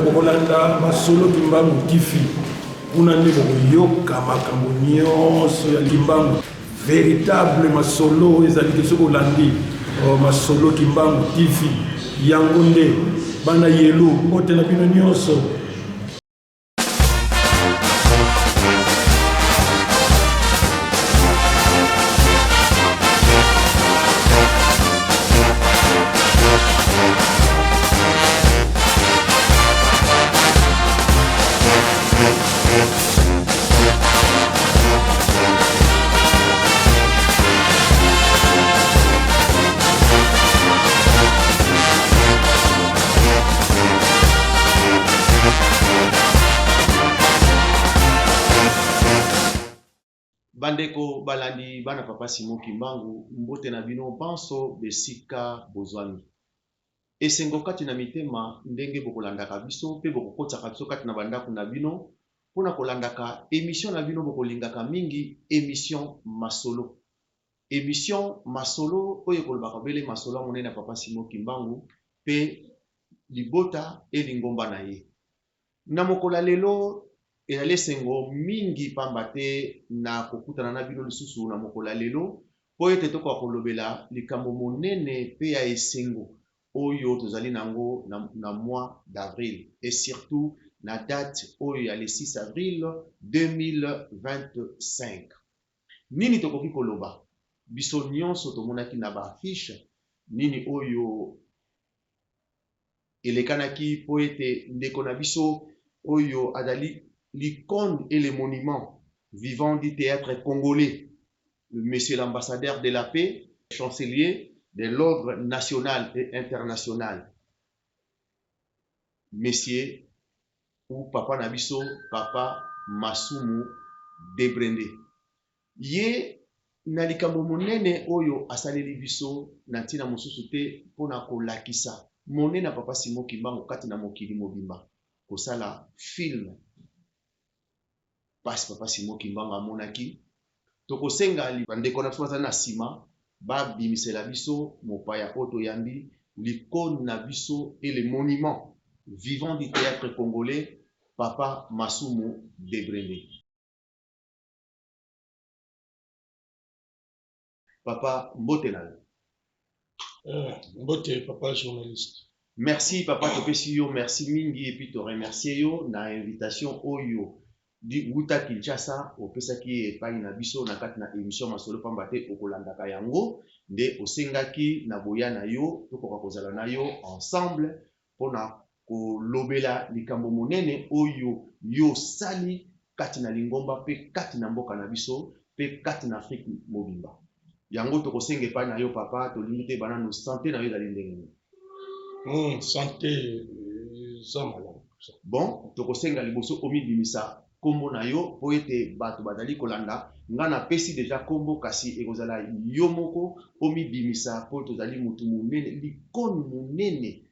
Bokolanda Masolo Kimbangu TV, kuna nde bokoyoka makambo nyonso ya Kimbangu, veritable masolo oyo ezali ke soki olandi Masolo Kimbangu TV, yango nde bana yelu. Mbote na bino nyonso. Bandeko balandi bana papa Simon Kimbangu, mbote na bino banso besika bozwami. Esengo kati na mitema ndenge bokolandaka biso mpe bokokotisaka biso kati na ba ndako na bino mpo na kolandaka emission na bino bokolingaka mingi emission masolo. Emission masolo oyo ekolobaka obele masolo ya monene ya papa Simon Kimbangu mpe libota et lingomba na ye. Na mokolo ya lelo, ezali esengo mingi pamba te na kokutana na bino lisusu na mokolo ya lelo mpo ete tokoka kolobela likambo monene mpe ya esengo oyo tozali na yango na, na mois d'avril et surtout na date oyo ya le 6 avril 2025. Nini tokoki koloba? Biso nionso tomonaki na ba affiches nini oyo elekanaki mpo ete ndeko na biso oyo azali l'icone et le monument vivant du theatre congolais, monsieur l'ambassadeur de la paix, chancelier de l'ordre national et international, monsieur ou papa na biso papa Masumu Debrende. Ye, na likambo monene oyo asaleli biso na ntina mosusu te mpo na kolakisa monene ya Papa Simon Kimbangu kati na mokili mobimba, kosala film pasi Papa Simon Kimbangu amonaki, tokosenga bandeko na biso bazali na sima babimisela biso mopaya oyo toyambi, l'icone na biso et le monument vivant du theatre congolais, Papa Masumu Debrende. Papa mbote na yo. Mbote papa journaliste. Merci papa topesi yo merci mingi et puis to remercier yo na invitation oyo wuta Kinshasa opesaki ye epai na biso na kati na emission masolo pamba te okolandaka yango nde osengaki na boya na yo tokoka kozala na yo ensemble pona kolobela likambo monene oyo yo osali kati na lingomba mpe kati na mboka na biso mpe kati na Afrique mobimba. Yango tokosenga epai na yo papa, tolingi toyeba nanu sante na yo ezali ndenge nini? Sante eza malamu. Bon, tokosenga liboso omibimisa kombo na yo mpo ete bato bazali kolanda. Nga napesi dejà kombo kasi ekozala yo moko omibimisa mpo tozali mutu monene, l'icone monene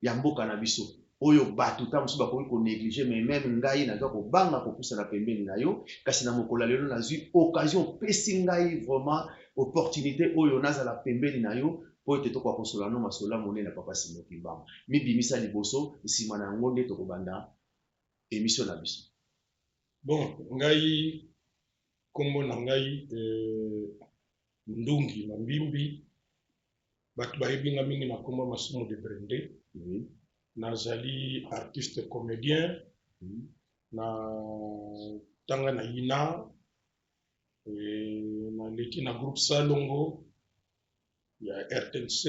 ya mboka na biso oyo batu tango mosusu bakoki ko negliger mais meme ngai naza kobanga kopusana pembeni na yo kasi na mokolo ya lelo nazui occasion opesi ngai vraiment opportunite oyo nazala pembeni na yo po ete tokoka kosolola no masolo ya monene ya papa Simon Kimbangu. Mibimisa liboso nsima na yango nde tokobanda emission na biso. Bon ngai kombo na ngai Ndungi Mambimbi. Bato bayebi nga mingi na kombo Masumu de Brende. Nazali artiste comedien. Na tanga na INA. Naleki na groupe Salongo ya RTNC.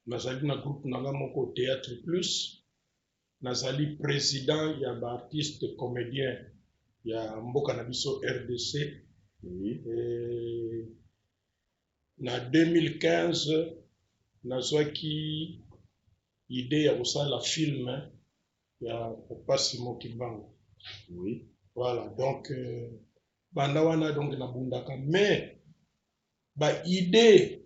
Nazali na groupe na nga moko Theatre Plus. Nazali president ya ba artistes comediens ya mboka na biso rdc. Na 2015, nazwaki idee ya kosala film ya Papa Simon Kimbangu. Voilà, donc banda wana donc nabundaka mais ba idee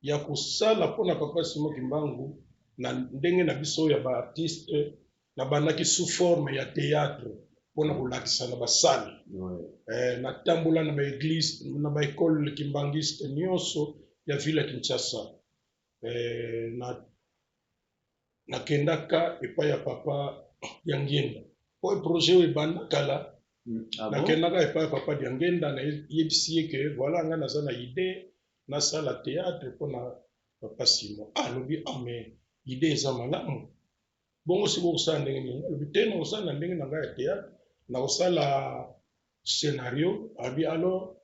ya kosala pona Papa Simon Kimbangu na ndenge na biso ya ba artistes nabandaki sous forme ya theatre pona kolakisa na ba salle. Natambola na ba eglise na ba ecole kimbanguiste nionso ya ville ya Kinshasa. Na Nakendaka epai ya papa Diangienda po projet oyo ebanda kala. Ah bon? Nakendaka epai ya papa Diangienda, nayebisi ye ke voilà, ngai naza na idée nasala théâtre mpona papa Simon. Alobi: "Ah, mais idée eza malamu bongo, sikoyo kosala ndenge nini?" Alobi: "Te, nakosala na ndenge na ngai ya théâtre, nakosala scénario." Alobi: "Alors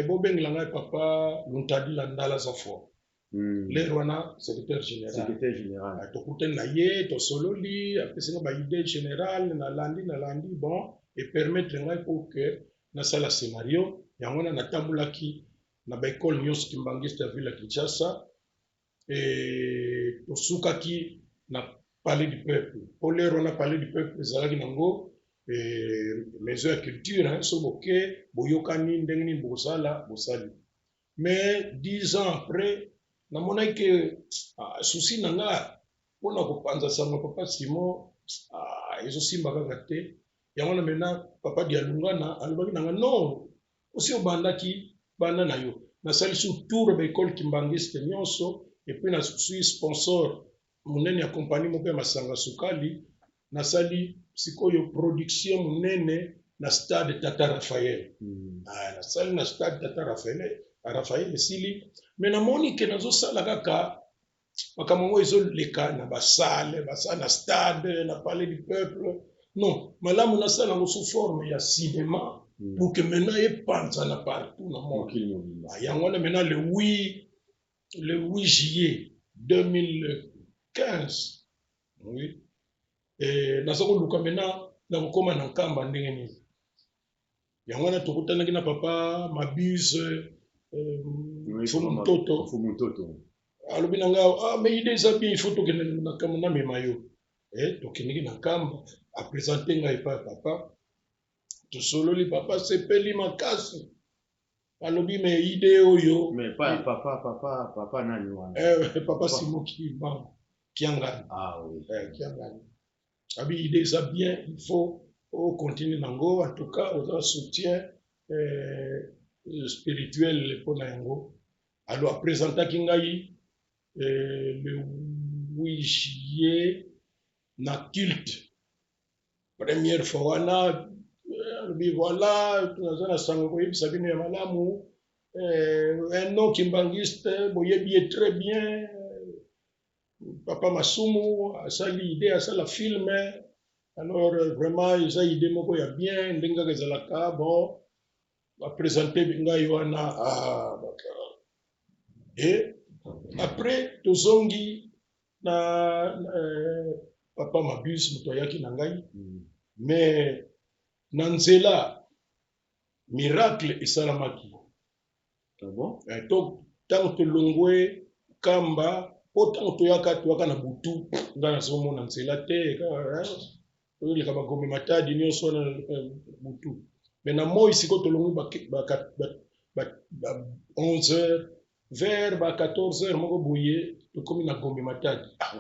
bobengela ngai papa Luntadi la Ndala Zafort." L'heure wana secrétaire général. Secrétaire général. Ah, tokutani na ye, tosololi, apesi nga baidée générale, nalandi nalandi. Bon, epermettre ngai pour que nasala scénario yango wana. Natambolaki na baekole nyonso kimbangiste ya ville ya Kinshasa. Tosukaki na Palais du Peuple, po l'heure wana Palais du Peuple ezalaki nango maison ya culture, hein. So boke, boyokani ndenge nini bokosala, bosali. Mais 10 ans après, namonaki ke souci na nga mpona kopanza sango papa Simon ezosimba kaka te. Yango wana maintenant papa Dialungana alobaki na nga: "Non, osi obandaki, banda na yo." Nasali sur tour baekole kimbangiste nyonso et puis nasui sponsor monene ya kompani moko ya masanga sukali. Nasali sikoyo production monene na stade Tata Raphaël. Ah, nasali na stade Tata Raphaël, Raphaël esili, mais namoni ke nazosala kaka makambo yango ezoleka na basale, basale na stade, na Palais du Peuple. Non, malamu nasala yango sous forme ya cinéma pour que maintenant epanzana partout na monde. Mokili mobimba. Ah, yango wana maintenant le 8 juillet 2015, oui, naza koluka maintenant na kokóma na Nkamba ndenge nini. Yango wana tokutanaki na papa Mabuse, Mfumu Ntoto. Mfumu Ntoto. Alobi na nga: "Ah, mais idée eza bien, il faut tokende na Nkamba, namema yo." Tokendeki na Nkamba, aprésenter ngai epai ya papa, tosololi, papa sepeli makasi, alobi: "Mais idée oyo..." Mais pa papa papa papa nani wana? Papa Simon Kimbangu Kiangani. Ah oui. Kiangani. Abi idée eza bien, il faut ocontinue nango, en tout cas oza soutien spirituel mpona yango. Alors aprésentaki ngai le 8 juillet na culte, première fois wana. Alobi: "Voilà, naza na sango koyebisa bino ya malamu, un nom kimbangiste boyebi ye très bien, papa Masumu asali idée asala film. Alors vraiment eza idée moko ya bien." Ndenge kaka ezalaka, bon, baprésente ngai wana. Ah, et après tozongi na papa Mabus, moto ayaki na ngai. Mais na nzela miracle esalamaki. Ah bon? To ntango tolongwe Kamba, mpo ntango toyaka, toyaka na butu, ngai nazomona nzela te, tozoleka bagombe, Matadi nyonso wana butu. Mais na moi sikoyo tolongwi ba 11 heures, vers ba 14 heures moko boye, tokomi na Gombe Matadi. Ah,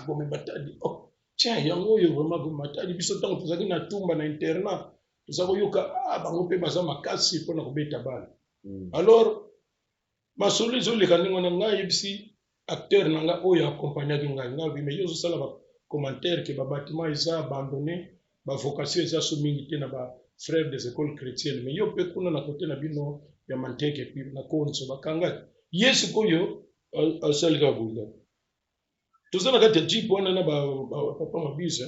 Gombe Matadi, oh tiens, yango oyo vraiment Gombe Matadi. Biso ntango tozalaki na Tumba na internat, toza koyoka: ah, bango mpe baza makasi mpona kobeta bale. Alors masolo ezoleka ndenge wana, ngai ayebisi acteur na nga oyo accompagnaki ngai, ngai alobi: "Mais yo ozosala bacommentaire ke babatiment eza abandonné, bavocation eza so mingi te na bafrère des écoles chrétiennes, mais yo mpe kuna na kote na bino ya Manteke puis na Konso bakangaki ye." Sikoyo asali kaka boye, toza na kati ya jeep wana na bapapa Mabise,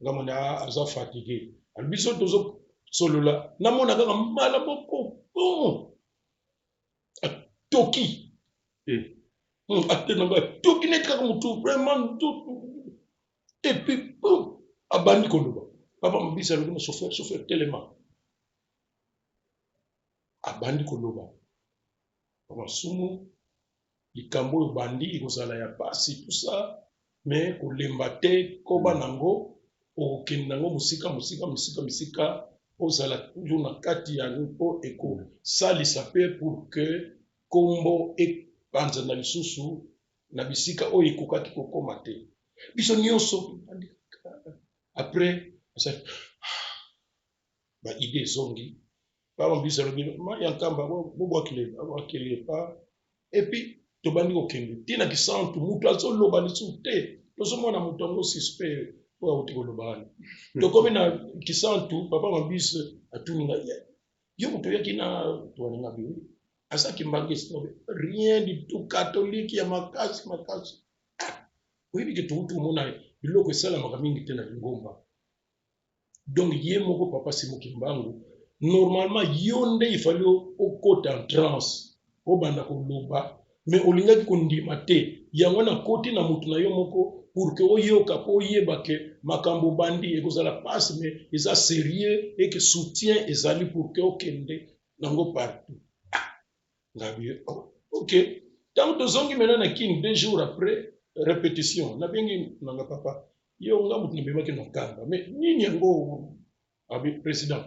ngamoni aza fatigué. Alobi so tozosolola, namona kaka mbala moko bon atoki ate nanga, atoki neti kaka motu vraiment. Et puis boum, abandi koloba. Papa Mabisi alobi na chauffeur: "Chauffeur, telema." Abandi koloba: "Papa Masumu, likambo oyo bandi ekozala ya pasi, tout ça, mais kolemba te, koba nango, okokende nango mosika, mosika, mosika, mosika. Ozala toujours na kati yango mpo ekosalisa mpe pour que kombo epanzana lisusu na bisika oyo ekokaki kokóma te." Biso nyonso après baidée ezongi. Papa biso alobi: "Mai ya Nkamba bobwakele pa." Et puis tobandi kokende ntina Kisantu, mutu azoloba lisusu te. Tozomona moto yango suspect oyo auti koloba wana. Tokomi na Kisantu, papa Mabis atuni ngai, yo moto oyaki na toaninga bi aza kimbangiste? Rien du tout, catholique ya makasi makasi. Ah, oyebi ke touti komona biloko esalamaka mingi te na lingomba. Donc ye moko papa Simon Kimbangu, normalement yo nde il fallait okota en transe, obanda koloba, mais olingaki kondima te. Yango nakoti na motu na yo moko pour que oyoka mpo oyeba ke makambo obandi ekozala passe, mais eza sérieux et que soutien ezali pour que okende nango partout. Ah, ngabi oh, ok. Ntango tozongi maintenant na Kin, 2 jours après répétition, nabengi nanga papa, yo nga moto namemaki na Nkamba, mais nini yango? Abi président,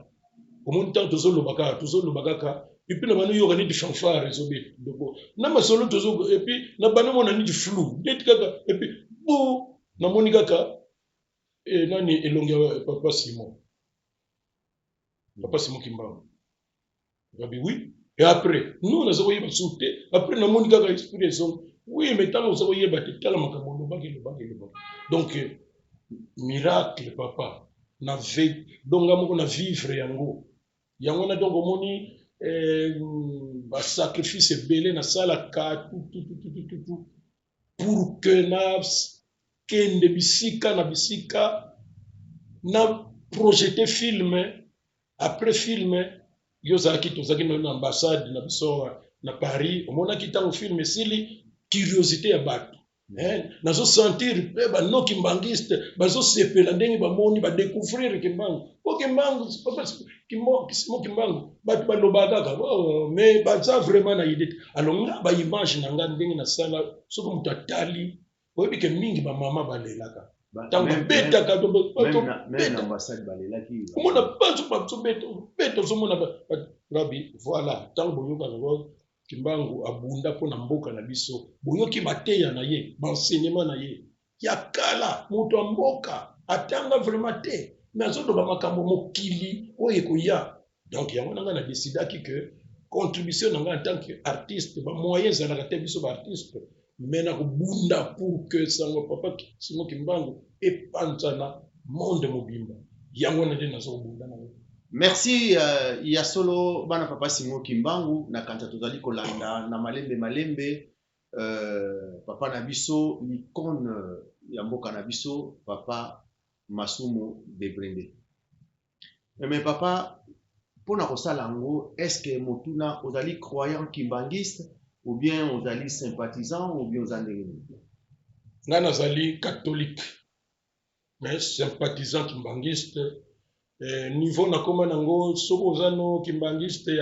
omoni ntango tozoloba kaka, tozoloba kaka, et puis na bano yoka neti fanfare ezobeta na masolo tozo, et puis na bano mona neti flou neti kaka, et puis bo namoni kaka nani, elongi ya papa Simon, papa Simon Kimbangu. Ngabi oui. Et après nous naza koyeba su te. Après namoni kaka esprit ezongi. Oui, mais ntango oza koyeba te, tala makambo olobaki, elobaki, elobaki. Donc miracle papa na ve, donc nga moko na vivre yango, yango wana. Donc omoni basacrifice ebele nasalaka tutututututu pour que nakende bisika na bisika na projeter film après film. Yo ozalaki, tozalaki na ambassade na biso na Paris, omonaki ntango film esili, curiosité ya bato. Nazosentir mpe banoki mbangiste bazosepela ndenge bamoni, badécouvrir Kimbangu. Po Kimbangu, Simon Kimbangu, bato balobaka kaka, oh, mais baza vraiment na idée te. Alors nga baimage na nga ndenge nasala, soki moto atali, oyebi ke mingi bamama balelaka ntango babetaka. Omona bato bazobeta beta, ozomona ngabi voilà. Ntango boyokaka Kimbangu abunda mpo na mboka na biso, boyoki mateya na ye, baenseignement na ye ya kala. Moto ya mboka atanga vraiment te, mais azoloba makambo mokili oyo ekoya. Donc yango na ngai na décidaki que contribution na ngai en tant que artiste, bamoyen ezalaka te biso baartiste, mais na kobunda pour que sango papa Simon Kimbangu epanzana monde mobimba. Yango wana nde naza kobunda nango. Merci. Ya solo, bana papa Simon Kimbangu, na kanisa tozali kolanda na malembe malembe papa na biso, l'icône ya mboka na biso, papa Masumu Debrende. Mais papa, mpona kosala yango, est-ce motuna, ozali croyant kimbangiste ou bien ozali sympathisant ou bien oza ndenge nini? Ngai nazali catholique mais sympathisant kimbangiste. Niveau nakóma nango, soki oza no kimbangiste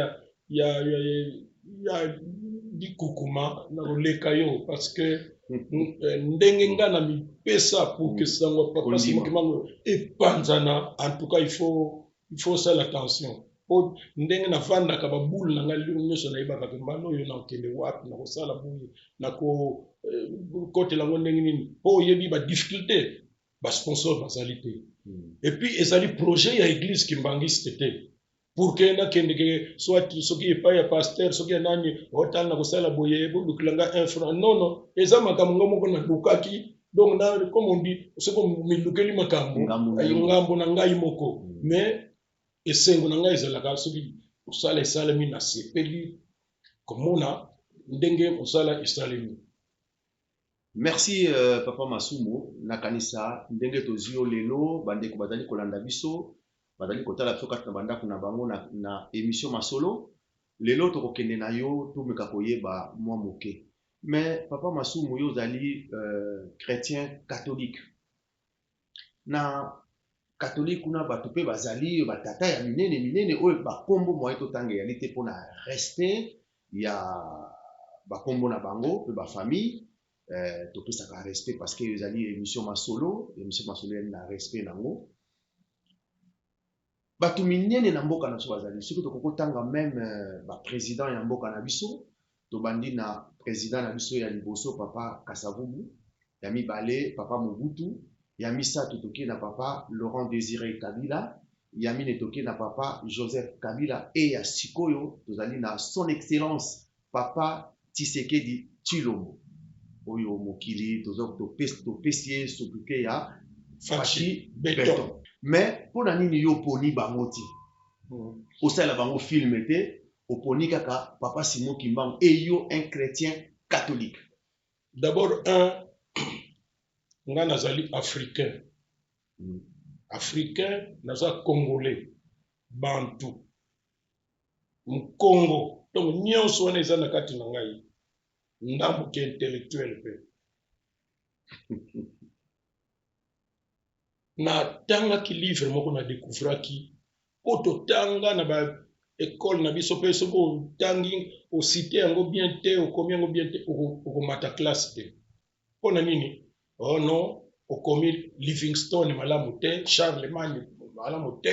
ya likukuma, nakoleka yo, parce que ndenge nga na mipesa pour que sango papa Simon Kimbangu epanzana, en tout cas il faut osala attention. Po ndenge navandaka, babule na ngai nyonso nayebaka ke mbala oyo nakokende wapi, nakosala boye, nakokotela yango ndenge nini, mpo oyebi badifficulté, basponsor bazali te. Et puis ezali projet ya église kimbangiste te pour que nakende ke soit soki epai ya pasteur, soki ya nani, otala na kosala boye, bolukila nga un franc. Non, non, eza makambo nga moko nalukaki. Donc na, comme on dit, soki milukeli makambo, ngambo na ngai moko. Mais esengo na ngai ezalaka soki mosala esalemi, nasepeli komona ndenge mosala esalemi. Merci papa Masumu. Nakanisa ndenge tozwi yo lelo, bandeko bazali kolanda biso, bazali kotala biso kati na bandako na bango na émission Masolo. Lelo tokokende na yo, tomeka koyeba mwa moke. Mais papa Masumu, yo ozali chrétien catholique. Na catholique kuna bato mpe bazali batata ya minene minene oyo bakombo moye totanga eyali te mpona respect ya bakombo na bango mpe bafamille. Topesaka respect parce que ezali émission Masolo. Émission Masolo ezali na respect nango. Bato minene na mboka na biso bazali, soki tokoki kotanga même baprésident ya mboka na biso, tobandi na président na biso ya liboso, papa Kasavubu, ya mibale papa Mobutu, ya misato toke na papa Laurent Désiré Kabila, ya mine toke na papa Joseph Kabila, e ya sikoyo tozali na son excellence papa Tshisekedi Tshilombo. Oyo mokili toza topesi ye sobriquet ya Fatshi Beton. Mais mpo na nini yo oponi bango ti osalela bango film te, oponi kaka Papa Simon Kimbangu et yo un chrétien catholique? D'abord un, nga nazali africain. Africain, naza congolais, bantu, mukongo, donc nyonso wana eza na kati na ngai, ndambo ki intellectuel mpe. Natangaki livre moko, na découvraki po totanga na ba école na biso mpe soki otangi, ocite yango bien te, okomi yango bien te, okomata classe te. Mpo na nini? Oh non, okomi Livingstone malamu te, Charlemagne malamu te.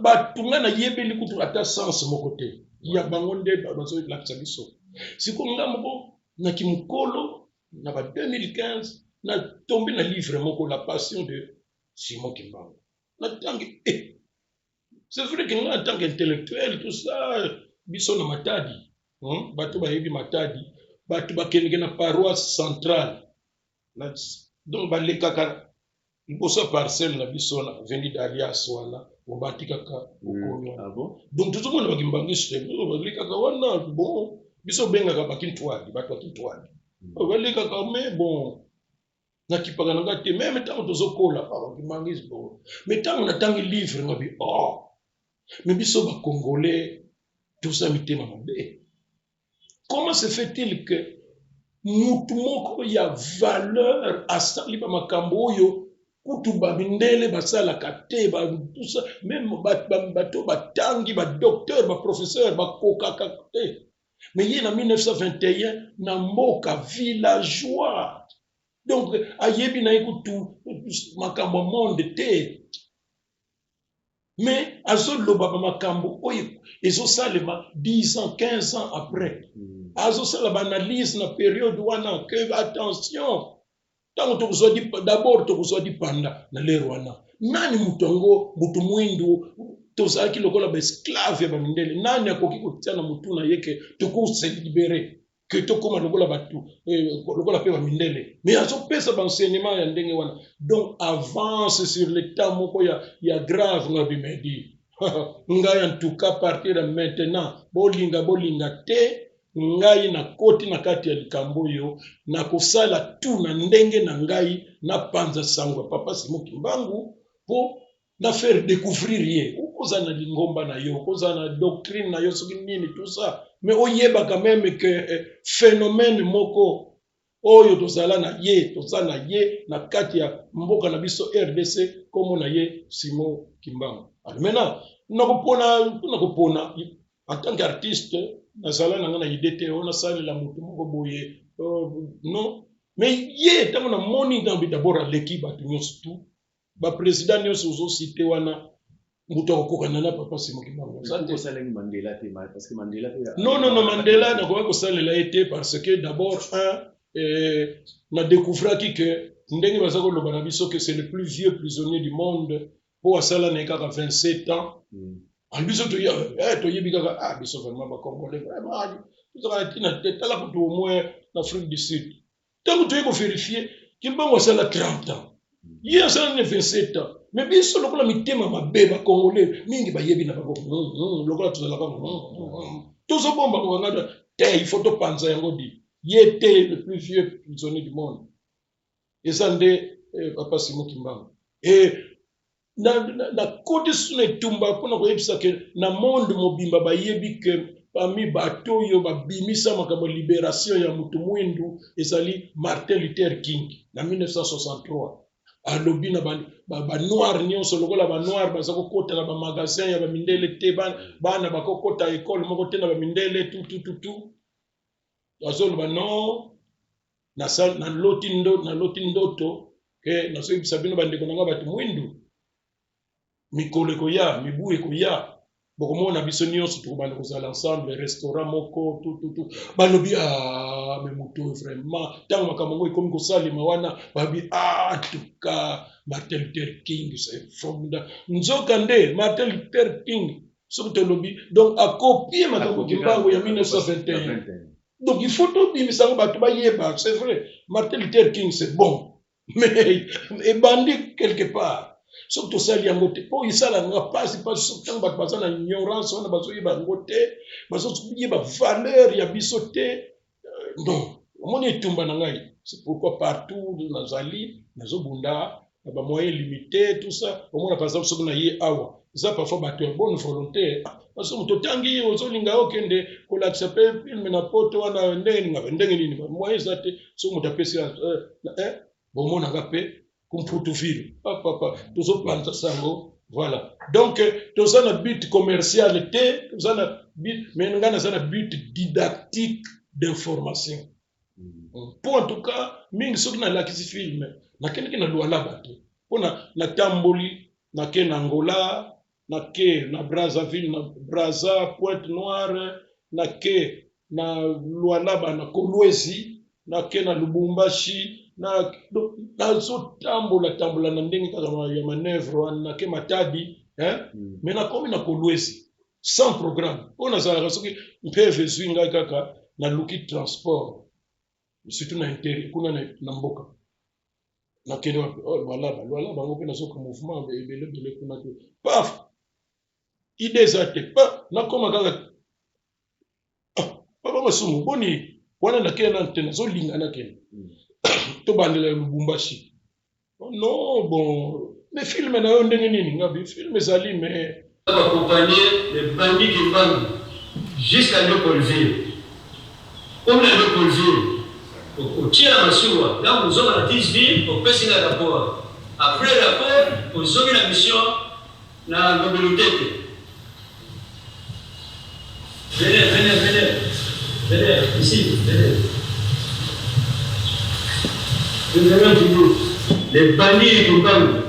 Bato nga nayebeli kutu ata sens moko te ya bango nde bazolakisa biso. Sikoyo nga moko na kimokolo na ba 2015 natombi na livre moko, La Passion de Simon Kimbangu. Natangi, eh, c'est vrai que nga en tant qu'intellectuel, tout ça, biso na Matadi, Bato bayebi Matadi, bato bakendeke na paroisse centrale na, donc balekaka liboso ya parcelle na biso na avenue d'Alias wana, obati kaka okomi wana. Ah bon? Donc tozomona bakimbangisi te, balekaka wana. Bon, biso obengaka bakintwadi, bato bakintwadi balekaka, mais bon, nakipaka na nga te. Même ntango tozokola bakimbangisi, bon, mais ntango natangi livre nga bi, oh, mais biso bacongolais toza mitema mabe. Comment se fait-il que mutu moko ya valeur asali bamakambo oyo kutu bamindele basalaka te, tout ça, même bato batangi, badocteur, baprofesseur bakokaka te, mais ye na 1921 na mboka villageois, donc ayebi na ye kutu makambo ya monde te, mais azoloba bamakambo oyo ezosalema 10 ans, 15 ans après? Azosala baanalyse na période wana que attention, ntango tokozwa, d'abord tokozwa dipanda na lere wana, nani moto yango? Moto mwindu tozalaki lokola baesclave ya bamindele. Nani akoki kotia na motu na ye ke tokose libérer, ke tokóma lokola bato, lokola mpe bamindele? Mais azopesa baenseignement ya ndenge wana, donc avance sur le temps moko ya grave. Nga bimedi ngai, en tout cas partir ya maintenant, bolinga bolinga te, ngai nakoti na kati ya likambo oyo. Nakosala tout na ndenge na ngai, napanza sango ya Papa Simon Kimbangu mpo na faire découvrir ye. Okozala na lingomba na yo, okozala na doctrine na yo, soki nini, tout ça, mais oyebaka même que phénomène moko oyo tozala na ye, toza na ye na kati ya mboka na biso RDC, nkombo na ye Simon Kimbangu. Alors maintenant, nakopona, mpona kopona en tant qu'artiste, nazala na nga na idée te oyo nasalela motu moko boye, non. Mais ye, ntango namoni ngambi, d'abord aleki bato nyonso, tout baprésident nyonso ozocite wana, moto akokokana na Papa Simon Kimbangu aza te. Osaleli Mandela te, parce que Mandela mpe? Non, non, non, Mandela nakoki kosalela ye te, parce que d'abord un, na découvraki que ndenge baza koloba na biso que c'est le plus vieux prisonnier du monde, mpo asala na ye kaka 27 ans. Alors biso toyebi kaka, ah, biso vraiment bacongolais vraiment tozalaka na ntina te. Tala kutu au moins na Afrique du Sud, ntango toyei kovérifier, Kimbangu asala 30 ans, ye asala nini? 27 ans. Mais biso lokola mitema mabe, bacongolais mingi bayebi na bango, lokola tozalaka, tozobomba kokanga te. Il faut topanza yango di ye te, le plus vieux prisonnier du monde eza nde Papa Simon Kimbangu. E nakoti su na etumba mpona koyebisa ke na monde mobimba bayebi ke parmi bato oyo babimisa makambo ya libération ya motu mwindu ezali Martin Luther King. Na 1963 alobi na banoir ba nyonso, lokola banoir baza kokota na bamagasin ya bamindele te, bana bakokota ekole moko te na bamindele, tutututu, azoloba non, naloti ndoto ke nazoyebisa bino, bandeko na nga bato mwindu, mikolo ekoya, mibu ekoya, bokomona biso nyonso tokobanda kozala ensemble, restaurant moko, tututu. Balobi: ah, mais moto oyo vraiment. Ntango makambo yango ekomi kosalema wana, babi: ah, en tout cas Martin Luther King, c'est formidable. Nzoka nde Martin Luther King, soki tolobi, donc akopie makambo Kimbangu ya 1921. Donc il faut tobimisa yango bato bayeba. C'est vrai, Martin Luther King, c'est bon, mais ebandi quelque part. Soki tosali yango te, mpo esalaka nga mpasi mpasi, soki ntango bato baza na ignorance wana, bazoyeba yango te, bazoyeba valeur ya biso te. Non, omoni etumba na ngai, c'est pourquoi partout nazali nazobunda na bamoyen limité, tout ça. Omona par exemple soki na ye awa, eza parfois bato ya bonne volonté, parce moto otangi ozolinga okende kolakisa mpe film na poto wana, ndenge nini, ndenge nini, moyen eza te. Soki moto apesi, bomonaka mpe kumputuville, papa, tozopanza sango. Voilà, donc toza na but commercial te, toza na but, mais ngai naza na but didactique, d'information. Mpo en tout cas mingi soki nalakisi film, nakendeki na Lualaba te, mpo natamboli, nake na Angola, nake na Brazzaville, na Braza, Pointe Noire, nake na Lualaba, na Kolwezi, nake na Lubumbashi, nazotambola tambola na ndenge kaka ya manœuvre wana, nake Matadi, hein? Mais nakomi na Kolwezi sans programme, mpo nazalaka soki mpeve ezwi ngai kaka, naluki transport, surtout na intérieur kuna na mboka. Nakende wapi? Oh, Lualaba. Lualaba bango mpe nazoka mouvement ebele ebele kuna te. Paf, idée eza te, pa nakóma kaka, ah, papa Masumu, boni wana? Nakende nanu te, nazolinga nakende tobandela ya Lubumbashi. Oh, non, bon, mais film na yo ndenge nini? Ngabi film ezali, mais accompagner les bandits Kimbangu jusqu'à Léopoldville. Comme na Léopoldville, otia masuwa, donc ozonga na Thysville, opesi nga rapport. Après rapport, ozongi na mission na Ngombe Lutete. Venez, venez, venez. Venez, ici, venez. Nous allons toujours les bandits Kimbangu.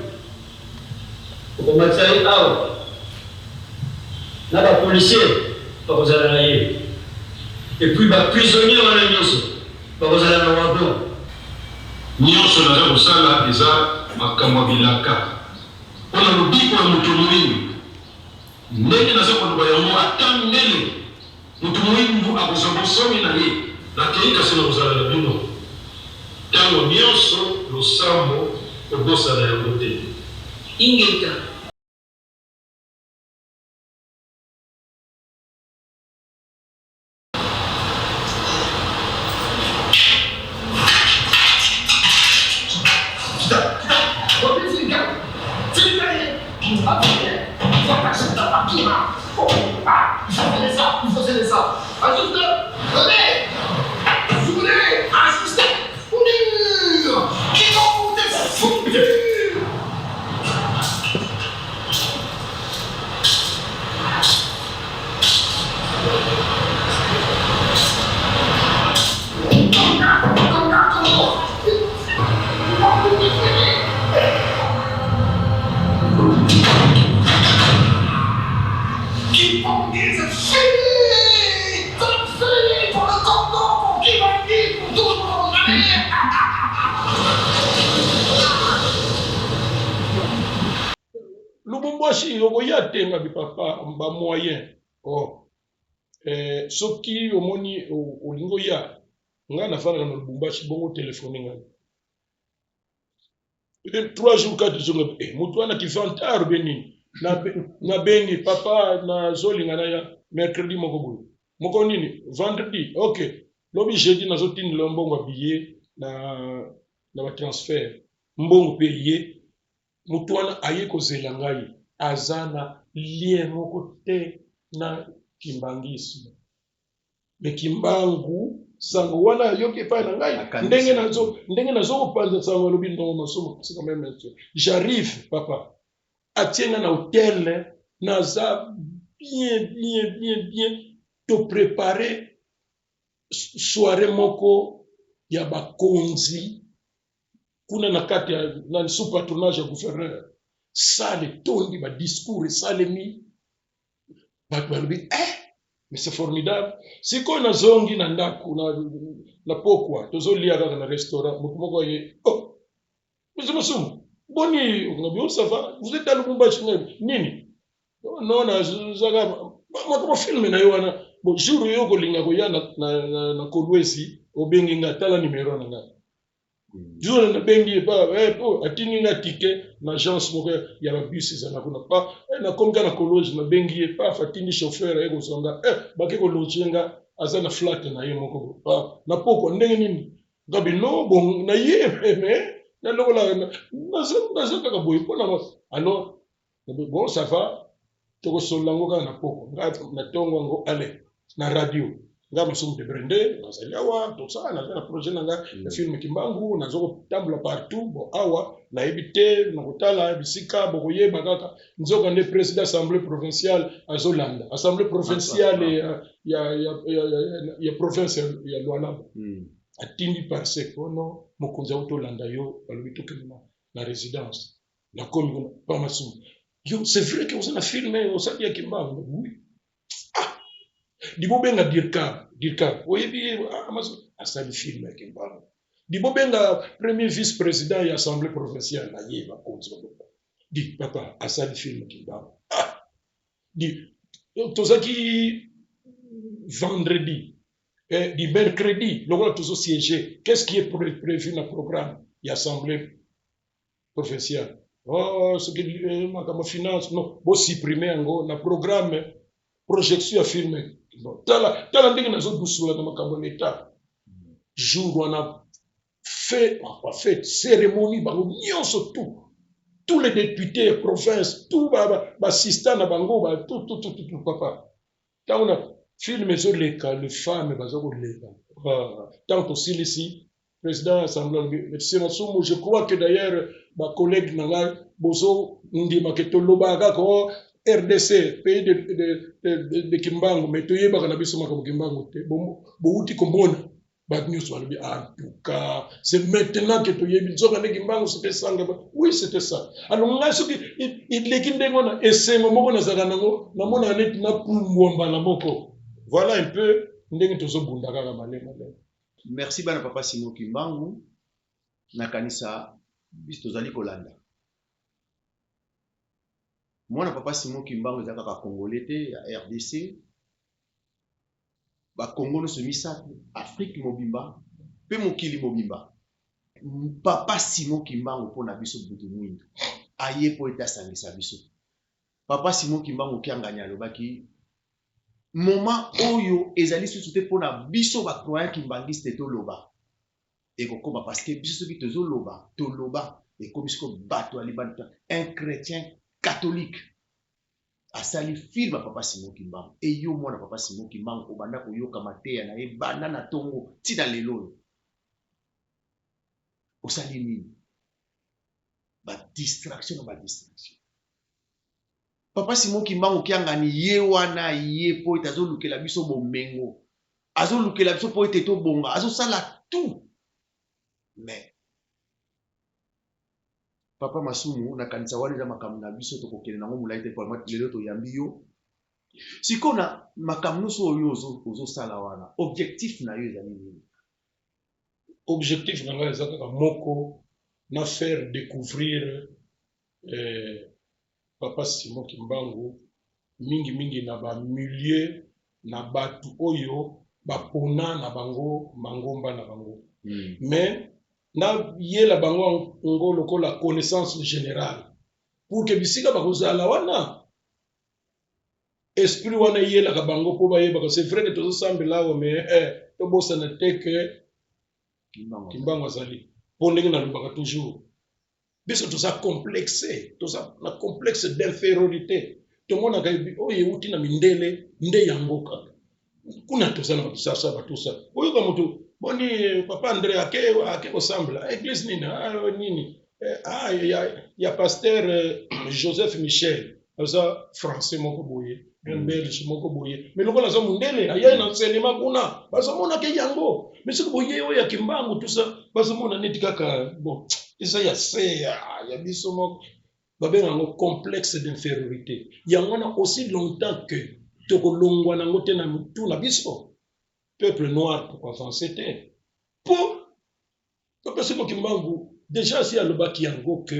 Okomatisa ye awa na bapolicier bakozala na ye, et puis baprisonnier wana nyonso bakozala na wagon. Nyonso naza kosala eza makambo ya bilaka mpo na lobiko ya moto moindo. Ndenge naza koloba yango, ata ndele moto moindo akozwa bonsomi na ye. Nakei, kasi nakozala na bino tango nyonso. Losambo, kobosana yango te. Ingeta. Lubumbashi okoya te. Ngabi papa, bamoyen, oh. Soki omoni olingi oya, ngai nafandaka na Lubumbashi, bongo telefone ngai 3 jours, 4 jours. Motu wana kivantar be nini, nabengi papa, nazolinga naya mercredi moko boye, moko nini, vendredi. Ok, lobi jeudi nazotindela mbongo ya billet na batransfert, mbongo mpe ye. Motu wana aye kozela ngai, aza na lien moko te na kimbanguisme, mais Kimbangu sango wana ayoki epai na ngai, ndenge nazokopanza sango, alobi: "Non, Masumu, c'est quand même, j'arrive papa." Atie nga na hotel, naza bien bien bien bien. Toprépare soirée moko ya bakonzi kuna na kati ya na sous patronage ya gouverneur. Salle etondi, badiscours esalemi, bato balobi: "Eh, mais c'est formidable." Sikoyo nazongi na ndako na pokwa, tozolia kaka na restaurant, moto moko aye: "Oh, monsieur Masumu, boni?" Ngabi: "Oh, ça va. Vous êtes à Lubumbashi?" Nini, non, nazaka makambo film na ye wana. Bon, jour oyo okolinga koya na, na, na, na Kolwezi, obengi nga, tala numero na nga. Jour nabengi ye pa eh, po atindi nga ticket na agence moko ya ba bus ezala kuna pa eh, nakomi kaka na Kolwezi, nabengi ye paf, atindi chauffeur aye kozwa nga eh, bake kologe nga, aza na flat na ye moko pa na pokwa ndenge nini ngabi no bon na ye mais na lokola naza naza kaka boye mpo na alors bon ça va tokosolola yango kaka na poko nga na tongo yango ale na radio nga Masumu de Brende nazali awa tosala naza na projet na nga ya film Kimbangu naza kotambola partout bon awa nayebi te nakotala bisika bokoyeba kaka nzoka nde président assemblée provinciale azolanda assemblée provinciale ya, ya, ya, ya, ya, ya province ya, ya Lualaba atindi par sekono mokonzi auti olanda yo balobi tokende na, na résidence nakomi kuna pa Masumu yo c'est vrai que oza na film osali ya Kimbangu oui ah dibobenga dircab dircab oyebi ye ah, Masumu asali film ya Kimbangu dibobenga premier vice président ya assemblée provinciale na ye bakonzi baloba di papa asali film Kimbangu ah di tozaki vendredi eh, di mercredi lokola tozo siéger qu'est-ce qui est prévu na programme ya assemblée provinciale oh, soki eh, makambo finance non bosupprime yango na programme projection ya film bon, tala, tala ndenge nazodusula na makambo ya leta jour wana fait, fait cérémonie bango nyonso tout tous les députés ya province tout baassistant ba na bango ba, tout, tout, tout, tout, tout, papa ntango na film ezoleka le femme baza koleka ntango tosilisi président ya assemblée alobi monsieur Masumu je crois que d'ailleurs bacollègue na ngai bozondima ke tolobaka kaka o RDC pays de, de, de, de, de Kimbangu mais toyebaka na biso makambo Kimbangu te bowuti komona bato nyonso balobi en tout cas c'est maintenant que toyebi nzoka nde Kimbangu c'était ça oui c'était ça alors ngai soki eleki ndenge wana esengo moko nazalaka nango namonaka neti napumbwa mbala moko voilà un peu ndenge tozobunda kaka malema malema. Merci bana papa Simon Kimbangu nakanisa biso tozali kolanda mwana papa Simon Kimbangu eza kaka congolais te ya RDC ba Congo nyonso misato Afrique mobimba pe mokili mobimba papa Simon Kimbangu mpo na biso butu mwindu aye mpo ete asangisa biso papa Simon Kimbangu Kiangani alobaki moment oyo ezali susu te mpona biso ba croyant kimbanguiste toloba ekokoma parce que biso soki tozoloba toloba ekomi siko bato ya libanda un chrétien catholique asali film ya papa Simon Kimbangu e yo mwana papa Simon Kimbangu obanda koyoka mateya na ye banda na tongo tina lelo oyo osali nini ba distraction na ba distraction papa Simon Kimbangu Kiangani ye wana ye po ete azolukela biso bomengo azolukela biso po ete tobonga azosala tout mais papa Masumu nakanisa wana eza makambo na biso tokokende nango molai te lelo toyambi yo sikoyo na makambo nyonso oyo ozosala wana objectif na yo ezali nini? Objectif na ngai eza kaka moko na faire découvrir eh, papa Simon Kimbangu mingi mingi na ba milieu na batu oyo bapona na bango mangomba na bango mais nayela bango yango lokola connaissance générale pour que bisika bakozala wana esprit wana eyelaka bango mpo bayebaka c'est vrai que tozosambela awa mais eh, tobosana te que Kimbangu azali mpo ndenge nalobaka toujours biso toza complexe toza na complexe d'infériorité tomonaka oyo euti na mindele nde yango kaka kuna toza na bakisasa batusa oyoka moto boni papa André ake ake kosambela église nini ah, nini ah, ya, ya pasteur Joseph Michel aza français moko boye un belge moko boye mais lokola aza mondele ayai na enseignement kuna bazomonaka yango mais soki boye oyo ya Kimbangu tout ça bazomona neti kaka bon eza ya se ya, ya biso moko babenga yango complexe d'infériorité yango wana aussi longtemps que tokolongwa nango te na mitu na biso peuple noir tokoavance te po papa Simon Kimbangu déjà asi alobaki yango que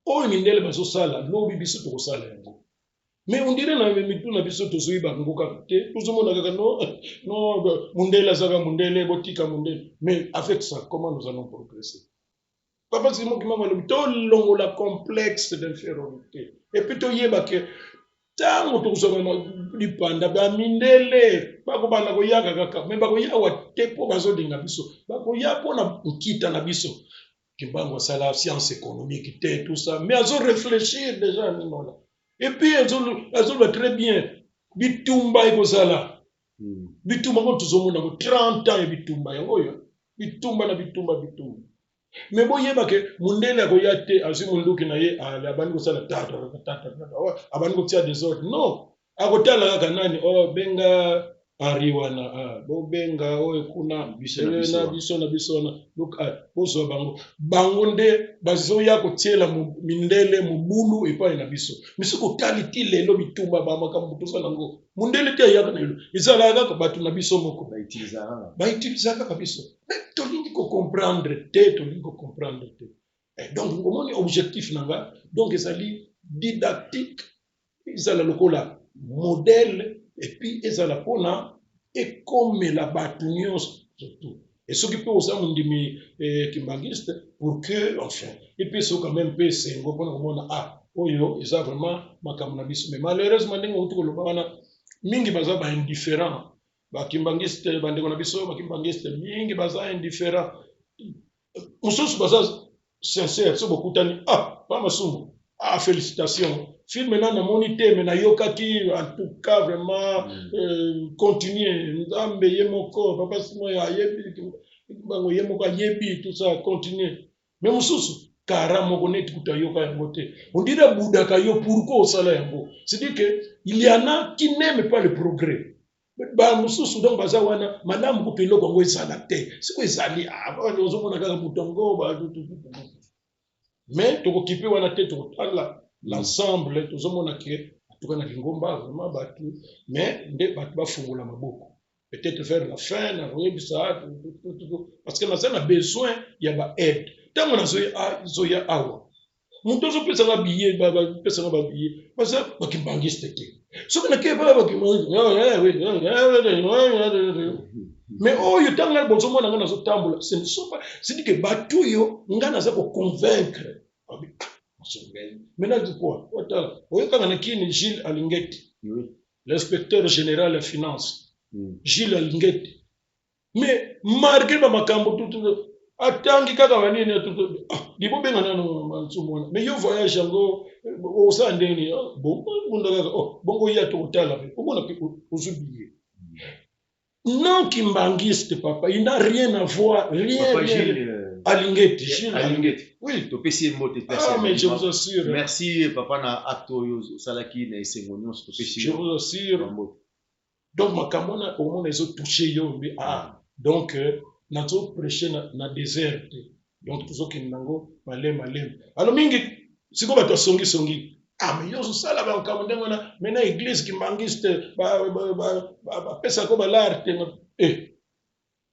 oyo mindele bazosala lobi biso tokosala yango. Mais on dirait na mitu na biso tozoyeba yango kaka te, tozomona kaka non, non, mundele azaka mundele, botika mundele. Mais avec ça, comment nous allons progresser? Papa Simon Kimbangu alobi tolongola complexe d'infériorité et puis toyeba ke ntango tokozwaka lipanda, bamindele bakobanda koyaka kaka, me bakoyawa te mpo bazolinga biso, bakoya mpo na nkita na biso. Kimbangu asala science économique te, tout ça, mais azo réfléchir déjà ndenge wana. Et puis azoloba très bien, bitumba ekozala. Bitumba ngo tozomona ngo 30 ans ya bitumba yango oyo, bitumba na bitumba, bitumba. Me boyeba ke mundele akoya te, azwi munduki na ye, abandi kosala tata tata, abandi kotia désordre. Non, akotala kaka nani, oh, benga Henri wana, ah, bobenga oyo kuna, biso na biso na wana. Biso na biso wana. Donc, ah, bozwa bango, bango nde bazoya kotiela mindele mobulu epai na biso. Mais soki otali ti lelo bitumba, bamakambo toza nango, mundele te ayaka na lelo, ezalaka kaka bato na biso moko. Bautilisaka kaka. Bautilisaka kaka biso, mais tolingi kocomprendre te, tolingi kocomprendre te. Donc omoni objectif na nga, donc ezali didactique, ezala lokola modèle et puis ezala mpona ekomela bato nyonso surtout. Et soki mpe oza mondimi kimbangiste, pour que enfin epesa yo quand même mpe esengo mpona komona, ah, oyo eza vraiment makambo na biso. Mais malheureusement, ndenge outi koloba wana, mingi baza baindifférent. Bakimbangiste, bandeko na biso bakimbangiste mingi baza indifférent. Mosusu baza sincère, so bokutani, ah, pa Masumu, ah, félicitation, film na namoni te, me nayokaki, en tout cas vraiment, continue, Nzambe ye moko, papa Simon ayebi bango, ye moko ayebi tout ça, continue. Mais mosusu kara moko neti kuta ayoka yango te, on dirait abudaka yo, pourquoi osala yango? C'est-à-dire que il y en a qui n'aiment pas le progrès. Bamosusu donc baza wana malamu kutu eloko yango ezala te. Siko ezali, ah, ozomona kaka moto yango. Mais tokokipe wana te, tokotala l'ensemble, tozomona ke atuka na lingomba vraiment bato, mais nde bato bafungola maboko. Peut-être vers la fin nakoyebisa, parce que naza na besoin ya baaide. Ntango nazoya awa, moto azopesanga billet, bapesanga babillet, baza bakimbangiste te. Soki nakei baa bakimbangiste, mais oyo ntango ngai bozomona ngai nazotambola, ce ne sont pas, c'est que bato oyo ngai naza koconvaincre. Maintenant quoi, otala oyokanga na kini Gilles Alingeti, l'inspecteur général ya finance. Gilles Alingeti, mais malgré bamakambo tutu atangi kaka banini, libobenga nano Masumu wana, mais yo voyage yango osala ndenge nini? Bon, bunda kaka bongo ya tokotala mpe omona mpe ozwi billet. Non kimbangiste, papa, il n'a rien à voir, rien. Papa rien. Gilles, Alingeti, Gilles. Alingeti. Oui. Topesi ye mbote. Ah, mais je vous assure. Merci papa na acte oyo osalaki na esengo nyonso, topesi Je vous assure. mbote. Donc makambo wana omona ezotouche yo mbi, ah, donc nazoprêche na désert te. Donc tozokende nango maleme maleme. Alors mingi sikoyo bato asongisongi, ah, mais yo ozosala makambo ndenge wana, mais na église kimbangiste bapesaka balare te.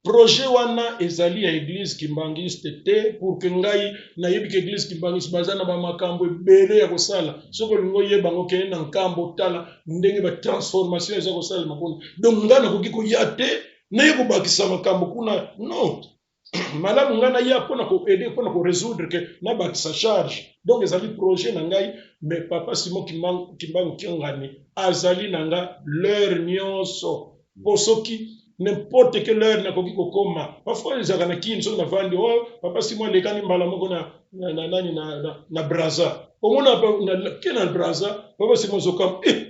Projet wana ezali ya église kimbangiste te, pour que ngai nayebi ke église kimbangiste baza na bamakambo ebele ya kosala. Soki olingi oyeba yango, okende na nkambo, otala ndenge batransformation eza kosalema kuna. Donc ngai nakoki koya te naye kobakisa makambo kuna, non. Malamu ngai naya mpona koaider, mpona korésoudre, ke nabakisa charge. Donc ezali projet na ngai, mais papa Simon Kimbangu Kiangani azali na nga l'heure nyonso, mpo soki n'importe quelle heure nakoki kokoma. Parfois ezalaka na Kini, soki navandi, oh, papa Simon alekani mbala moko na nani na Braza, omona ke na Braza papa Simon ozokama, eh,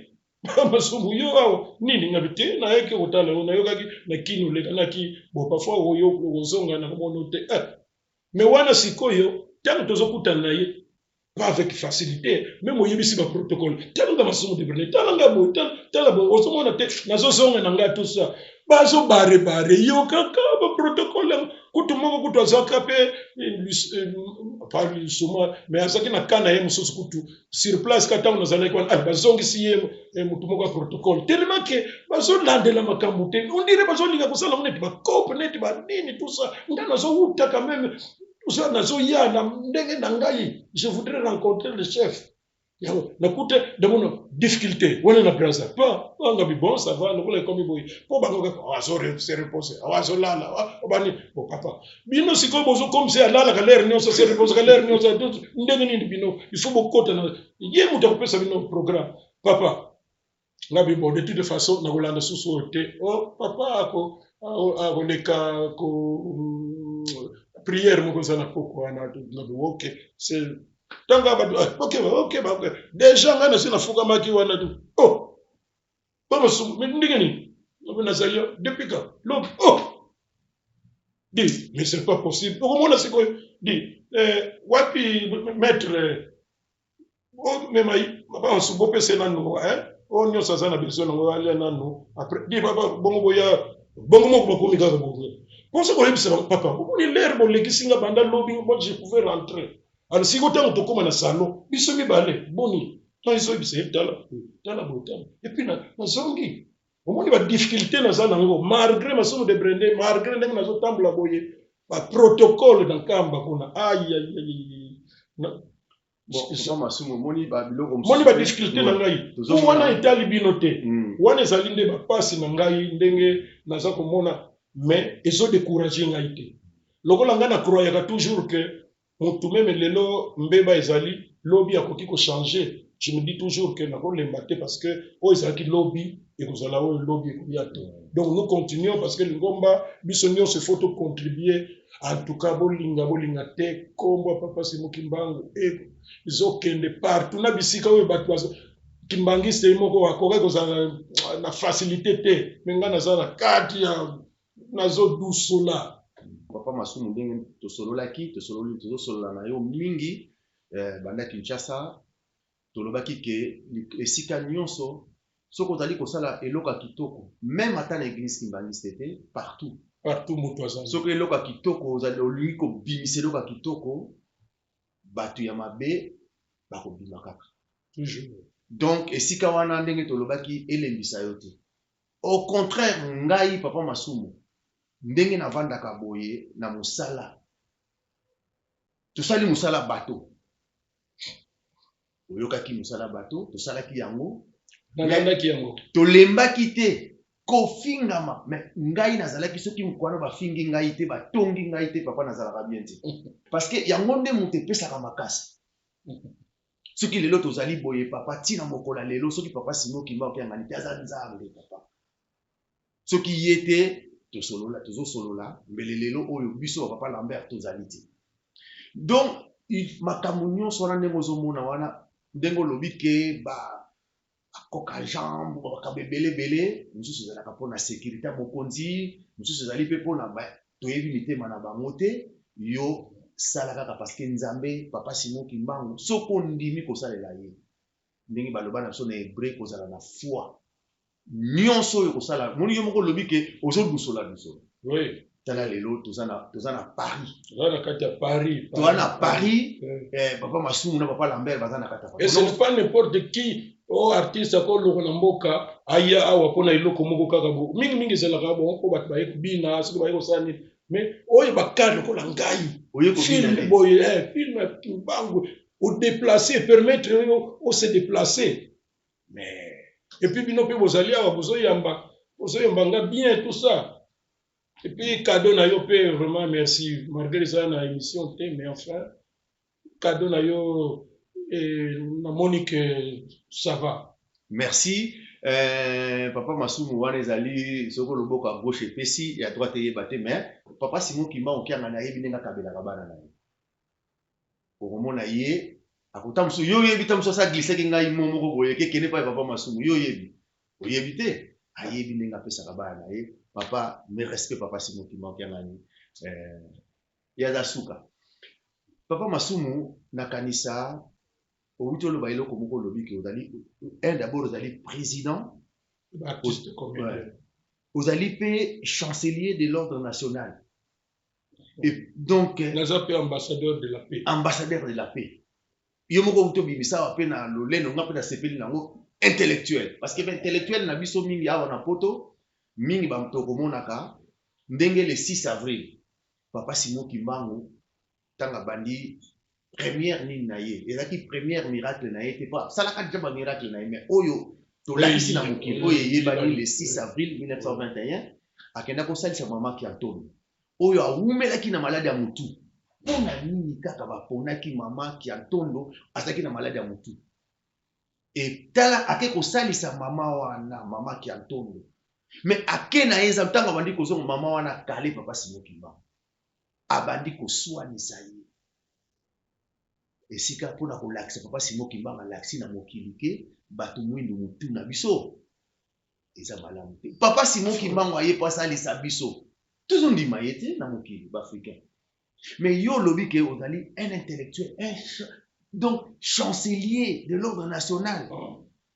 Masumu, yo awa nini? Ngabi te, nayaki kotala yo, nayokaki na Kini olekanaki. Bon, parfois oyo ozonga na komono te, eh. Mais wana sikoyo ntango tozokutana na ye, pas avec facilité, même oyebisi baprotocole, talanga Masumu de Brene, talanga boye, tala boye, ozomona te nazozonga na ngai, tout ça, bazobarebare yo kaka baprotocole yango. Kutu moko kutu azwaka mpe pas lisuma, mais azalaki na ka na ye mosusu kutu sur place. Ka ntango nazalaki wana, bazongisi ye motu moko ya protocole, tellement ke bazolandela makambo te. On dirait bazolinga kosala ngo neti bacope, neti banini, tout ça. Ngai nazowuta quand même, tout ça, nazoya na ndenge na ngai, je voudrais rencontrer le chef. Yango nakuta namona difficulté wana na Brazza pa nga bon, ça va, lokola ekomi boye mpo bango kaka azo se repose, azolala bani. Bon, papa, bino sikoyo bozokomisa alalaka l'heure nyonso, se reposaka l'heure nyonso, ndenge nini? Bino il faut bokota na ye, moto akopesa bino programme. Papa, nga bi bon, de toute façon nakolanda susu oyo te. O papa akoleka ko prière moko eza na poko wana. Ngabi ok, c'est ntango bato ok, déjà ngai nasi nafukamaki wana. Oh, bamasumu, mais ndenge nini nazali depuis ka lobi? Oh, di mais c'est pas possible. Okomona sikoyo di wapi maître omema bamosusu, bopesa nanu oyo nyonso aza na besoin nango, alia nanu. Après di papa, bongo boya, bongo moko bokomi kaka bongo mposa koyebisa bango: papa, bomoni l'heure bolekisi nga banda lobi, moi je pouvais rentrer. Alors sikoyo ntango tokóma na salon biso mibale, boni ntango ezoyebisa ye: tala tala boye, tala. Et puis nazongi, omoni badifficulté naza nango malgré Masumu de Brende, malgré ndenge nazotambola boye, baprotocole na Nkamba kuna, ayayay. Moni badifficulté na ngai po wana etali bino te. Wana ezali nde bapasi na ngai ndenge naza komona, mais ezodécourage ngai te. Lokola ngai nacroyaka toujours que motu même lelo mbeba ezali, lobi akoki kochanger. Je me dis toujours que nakolemba te, parce que oyo ezalaki lobi ekozala oyo lobi ekoya te. Donc nous continuons, parce que lingomba biso nyonso il faut tocontribuer. En tout cas, bolinga bolinga te, nkombo ya papa Simon Kimbangu ezokende partout na bisika oyo bato kimbangiste ye moko akoki kozala na facilité te, mais ngai naza na kati ya nazodusola. Papa Masumu, ndenge tosololaki, tosololi, tozosolola na yo mingi banda Kinshasa, tolobaki ke esika nyonso soki ozali kosala eloko ya kitoko, même ata na église kimbangiste te, partout. Partout moto azali. Soki eloko ya kitoko ozali, olingi kobimisa eloko ya kitoko, bato ya mabe bakobima kaka. Toujours. Donc esika wana, ndenge tolobaki, elembisa yo te. Au contraire, ngai papa Masumu, ndenge navandaka boye na mosala, tosali mosala bato, oyokaki mosala bato tosalaki yango. Nalandaki yango. Tolembaki te kofingama, mais ngai nazalaki, soki mokwana bafingi ngai te, batongi ngai te, papa, nazalaka bien te, parce que yango nde moto epesaka makasi. Soki lelo tozali boye, papa, ntina mokolo ya lelo, soki papa Simon Kimbangu Kiangani te, aza Nzambe papa, soki ye te tosolola, tozosolola mbele lelo oyo biso bapapa Lambert tozali te. Donc makambo nyonso wana, ndenge ozomona wana, ndenge olobi ke ba akoka jambe, makambo ebele ebele mosusu ezalaka mpona sécurité ya mokonzi, mosusu ezali mpe mpona toyebi mitema na bango te. Yo sala kaka, parce que Nzambe papa Simon Kimbangu, soki ondimi kosalela ye ndenge baloba na biso na hébreu, kozala na foi nyonso oyo kosala. Moni yo moko olobi ke ozodusola dusola. Oui. Tala lelo toza na Paris. Toza na kati ya Paris. Toza na Paris. Papa Masumu na papa Lambert baza na kati ya Paris. Et ce n'est pas n'importe qui o artiste akolonga na mboka aya awa mpona eloko moko kaka bo. Mingimingi ezalaka bon mpo bato baye kobina, soki baye kosala nini, mais oyo bakare lokola ngai, film boye, film ya Kimbangu, odéplace, permettre oyo ose déplacer. Mais et puis bino mpe bozali awa, bozoyamba, bozoyamba nga bien, tout ça. Et puis cadeau na yo mpe, vraiment merci, malgré eza na émission te, mais enfin cadeau na yo namoni que ça va. Merci papa Masumu. Wana ezali soki loboko ya gauche epesi, ya droite eyeba te. Mais papa Simon Kimbangu Kiangani ayebi ndenge akabelaka bana na ye. Okomona ye akota mosusu, yo oyebi ta mosusu asa glissaki ngai mo moko boye kekende epai papa Masumu. Yo oyebi, oyebi te, ayebi ndenge apesaka bana na ye. Papa, mes respect, papa Simon Kimbangu Kiangani, ye aza suka. Papa Masumu, nakanisa outi oloba eloko moko, olobi ke ozali un, d'abord ozali président artiste comédien. Ozali mpe chancelier de l'ordre national et donc naza mpe ambassadeur de la paix. Ambassadeur de la paix. Yo moko outi obimisa awa mpe na lolendo, nga mpe nasepeli nango, intellectuel, parce que baintellectuel na biso mingi awa na Poto, mingi bamoto okomonaka ndenge le 6 avril papa Simon Kimbangu ntango abandi. Première nini na ye, ezalaki première miracle na ye te, po asalaka deja ba miracle na ye, mais oyo tolakisi na mokili, oyo eyebani le 6 avril 1921, akenda kosalisa mama Kiantono oyo awumelaki na maladi ya motu. Mpo na nini kaka baponaki mama Kiantondo azalaki na maladi ya motu? E tala, ake kosalisa mama wana, mama Kiantondo, mais ake na ye ntango abandi kozonga, mama wana kale papa Simon Kimbangu abandi koswanisa ye esika mpona kolakisa papa Simon Kimbangu alakisi na mokili ke bato mwindu motu na biso eza malamu te. Papa Simon Kimbangu aye po asalisa biso, tozondima ye te na mokili baafricain. Mais yo olobi ke ozali un intellectuel, un donc chancelier de l'ordre national,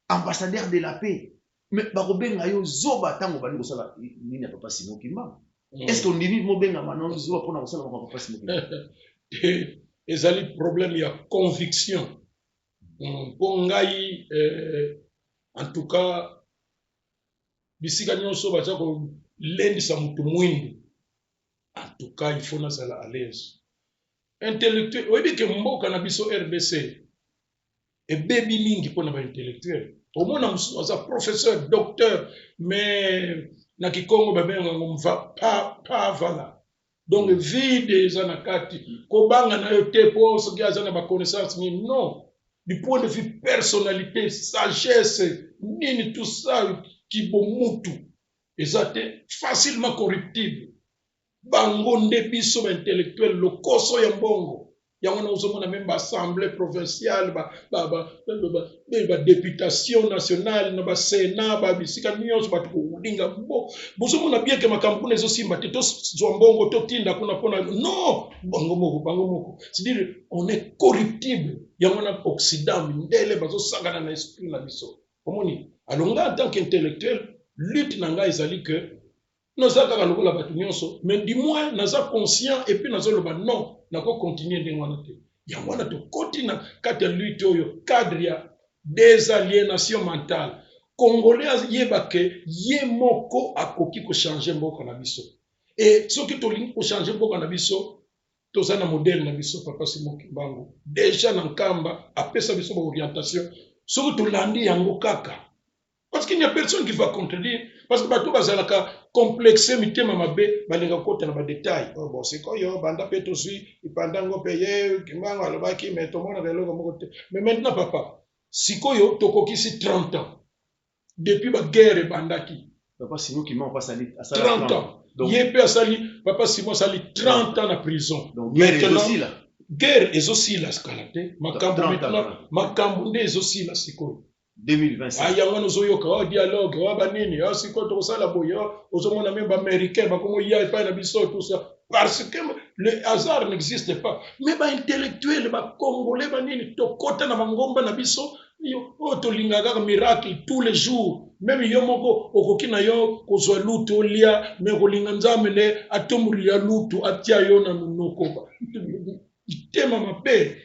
ambassadeur de la paix, mais bakobenga yo zoba ntango obandi kosala nini ya papa Simon Kimbangu. Est ce que ondimi mobengama no zoba mpona kosala makambo papa Simon Kimbangu? Ezali problème ya conviction mpo ngai, en tout cas bisika nyonso baza kolendisa motu mwindu, en tout cas il faut nazala à l'aise intellectuel. Oyebi ke mboka na biso RDC ebebi mingi mpona baintellectuel. Omona mosusu aza professeur, docteur, mais na kikongo babengaka yango mva pavala, donc vide eza na kati. Kobanga na yo te mpo soki aza na baconnaissance nini, non, du point de vue personnalité, sagesse, nini, tout ça, kibomutu eza te, facilement corruptible. Bango nde biso baintellectuel, lokoso ya mbongo yango wana ozomona même baassemblée provinciale, badéputation nationale na basénat, babisika nyonso bato kolinga bo bozomona bien ke makambo kuna ezosimba te, tozwa mbongo totinda kuna mpona non, bango moko, bango moko. C'est-à-dire on est corruptible. Yango wana Occident, mindele bazosangana na esprit na biso. Omoni, alonga en tant qu'intellectuel, lutte na ngai ezali que naza kaka lokola bato nyonso, mais du moins naza conscient et puis nazoloba non, nakocontinue ndenge wana te. Yango wana tokoti na kati ya lutte oyo, cadre ya désaliénation mentale. Congolais ayeba ke ye moko akoki kochange mboka na biso. E soki tolingi kochange mboka na biso, toza na modèle na biso, papa Simon Kimbangu déjà na Nkamba apesa biso baorientation. Soki tolandi yango kaka, parce qu'il n'y a personne qui va contredire, parce que bato bazalaka complexe, mitema mabe, balinga kokota na badetail. Oh, bon, sikoyo banda mpe tozwi epandango mpe ye Kimbangu alobaki, mais tomonaka eloko moko te. Mais maintenant, papa, sikoyo tokokisi 30 ans depuis baguerre ebandaki. Papa Simon Kimbangu asali 30 ans. Donc, ye mpe asali, papa Simon asali 30 ans na prison. Donc guerre ezosila. Guerre ezosila kala te. Makambo maintenant, makambo nde ezosila sikoyo. 2025. Yango wana ozoyoka o dialogue, o banini, o sikoyo tokosala boye, ozomona même baaméricain bakomoya epai na biso, tout ça parce que le hasard n'existe pas. Mais baintellectuel bacongolais, banini, tokɔta na bangomba na biso oyo tolingaka kaka miracle tous les jours. Même yo moko okoki na yo kozwa lutu olia, mais kolinga Nzambe nde atombolia lutu atia yo na monoko, mitema mabe,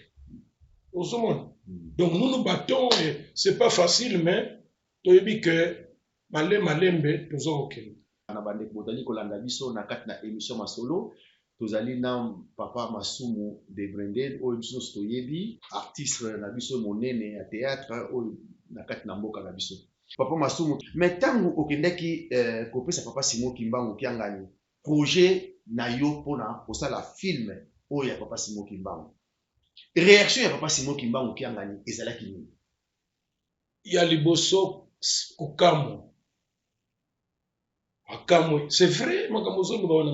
ozomona. Donc nous nous battons et c'est pas facile, mais toyebi que malembe malembe toza kokende. Na bandeko bozali kolanda biso na kati na émission Masolo, tozali na papa Masumu de Brendel, oyo biso nyonso toyebi, artiste na biso monene ya théâtre oyo na kati na mboka na biso. Papa Masumu, mais ntango okendaki kopesa papa Simon Kimbangu Kiangani projet na yo mpona kosala film oyo ya papa Simon Kimbangu, réaction ya papa Simon Kimbangu Kiangani ezalaki nini? Ya liboso, kokamwa, akamwe. C'est vrai, makambo ozoloba wana.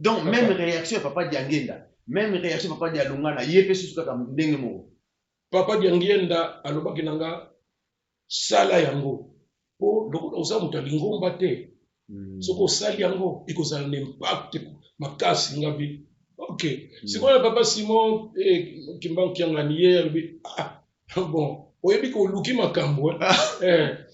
Donc même réaction ya papa Diangenda, même réaction ya papa Dialungana, ye mpe susu kaka ndenge moko? Papa Diangienda alobaki na nga: sala yango, mpo lokola oza moto ya lingomba te, soki osali yango ekozala na impact makasi. Ngabi ok. Sikoyo papa Simon Kimbangu Kiangani, ye alobi: ah bon, oyebi ke oluki makambo,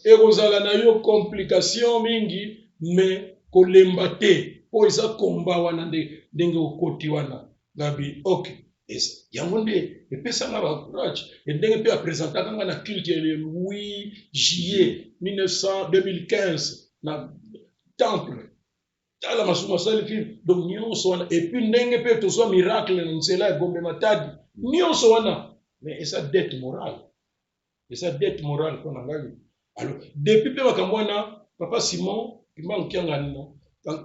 ekozala na yo complication mingi, mais kolemba te, mpo eza komba wana nde ndenge okoti wana. Ngabi ok. Yango nde epesanga bacourage. Ndenge mpe apresentaka nga na culte le 8 juillet 1900 2015 na temple, tala Masumu asali film. Donc nyonso wana, et puis ndenge mpe tozwa miracle na nzela ya Gombe Matadi. Nyonso wana, mais eza dette morale. Eza dette morale mpo na ngai. Alors, depuis mpe makambo wana, papa Simon Kimbangu Kiangani,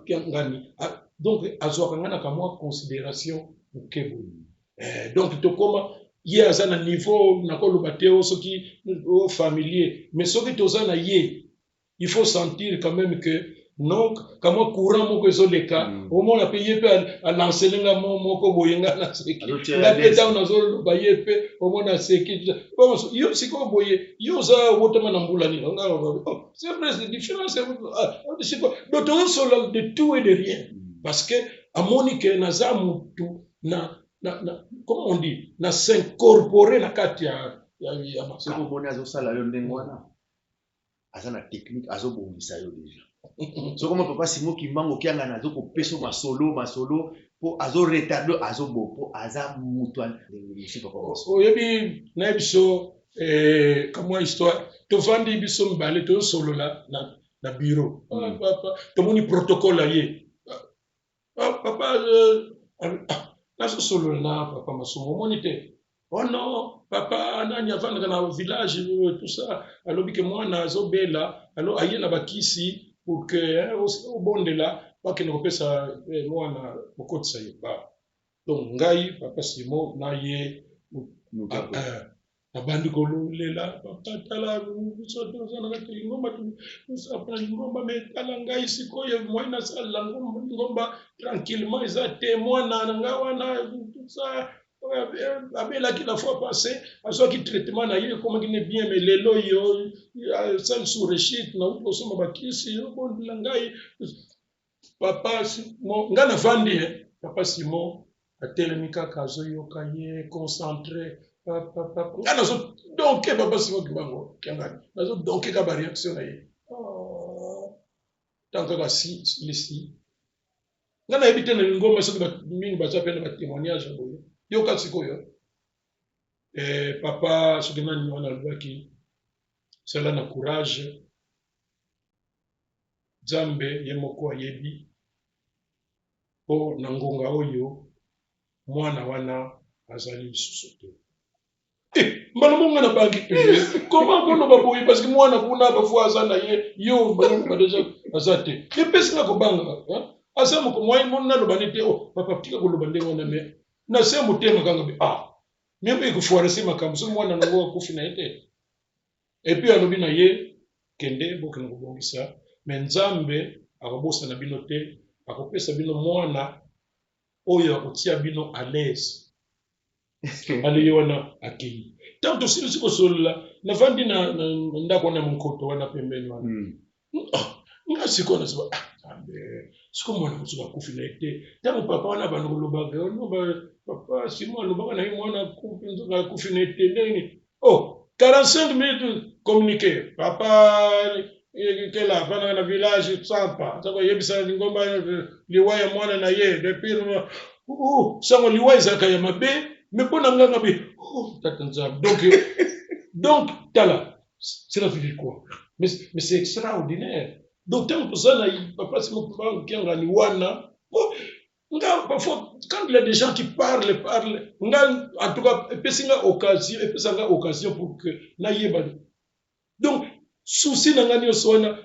Kiangani, donc azwaka ngai na kamwa considération moke boye. Donc tokoma ye aza na niveau nakoloba te o soki o familier, mais soki toza na ye, il faut sentir quand même que donc kamwa courant moko ezoleka. Omona mpe ye mpe alancele nga moko boye, nga naseki, nga mpe ntango nazoloba, ye mpe omona aseki. Bon, yo sikoyo boye, yo oza obotama na mbula nini? Oh, c'est vrai, c'est différence. Donc tozosola de tout et de rien, parce que amoni ke naza mutu na, comment on dit, na s'incorporer na kati ya Soki omoni azosala yo ndenge wana, aza na technique, azobongisa yo déjà. Soki omoni papa Simon Kimbangu Kiangani azokopesa masolo masolo mpo azoretarde, azobo mpo aza mutu ndenge papa. Oyebi, nayebi biso kamwa histoire. Tovandi biso mibale, tozosolola na bureau. Papa, tomoni protocole aye. Papa, nazosolola na papa Masumu, omoni te, oh non, papa nani avandaka na village, tout ça, alobi ke mwana azobela, alo aye na bakisi pour que obondela, bakende kopesa mwana, kokotisa ye ba. Donc ngai, papa Simon na ye, nabandi kololela: "Papa, tala, biso toza na kati ya lingomba, tosala lingomba, mais tala ngai sikoyo, moi nasalela lingomba tranquillement eza te. Mwana na ngai wana, tout ça, abelaki la fois passée, azwaki traitement na ye, ekomaki ne bien, mais lelo oyo asali sur rechute. Nauti kosomba bakisi, obondela ngai." Papa Simon, ngai navandi, papa Simon atelemi kaka, azoyoka ye, concentré. Papa, ngai nazodonke papa Simon Kimbangu Kiangani, nazodonke kaka baréaction na ye. Ntango kaka silisi, ngai nayebi te na lingomba soki mingi baza mpe na batémoignage boye. Yoka sikoyo, papa soki nani wana alobaki: "Sala na courage, Nzambe ye moko ayebi mpo na ngonga oyo mwana wana azali lisusu te." Mbala monga na bangi, koma koloba boye, parce que mwana kuna bafo aza na ye, yo baloba déjà aza te, epesi nga kobanga. Aza moko mwai naloba nde te: "Oh papa, tika koloba ndenge wana." Mais na se motema kanga be, ah, meme ekofoirese makambo soki mwana nango akufi na ye te. Et puis alobi na ye: "Kende, bokende kobongisa, mais Nzambe akobosana bino te, akopesa bino mwana oyo akotia bino à l'aise." Ale ye wana akei. Ntango tosilisi kosolola, navandi na ndako wana, monkoto wana pembeni wana. Nga sikoyo nasoba: "Ah Nzambe, sikoyo mwana mosusu akufi na ye te." Ntango papa wana banda kolobaka, papa Simon alobaka na ye mwana nzoka akufi na ye te, ndenge nini? Oh, 45 minutes communiqué, papa kela avandaka na village Sampa, aza koyebisa lingomba liwa ya mwana na ye. Depuis sango liwa ezalaka ya mabe, mais mpo na nganga be, oh, tata Nzambe. Donc tala, cela veut dire quoi? Mais c'est extraordinaire. Donc ntango toza na papa Simon Kiangani wana, nga parfois, quand il y a des gens qui parlent parlent, nga en tout cas epesi nga occasion, epesa nga occasion pour que nayeba. Donc souci na nga nyonso wana,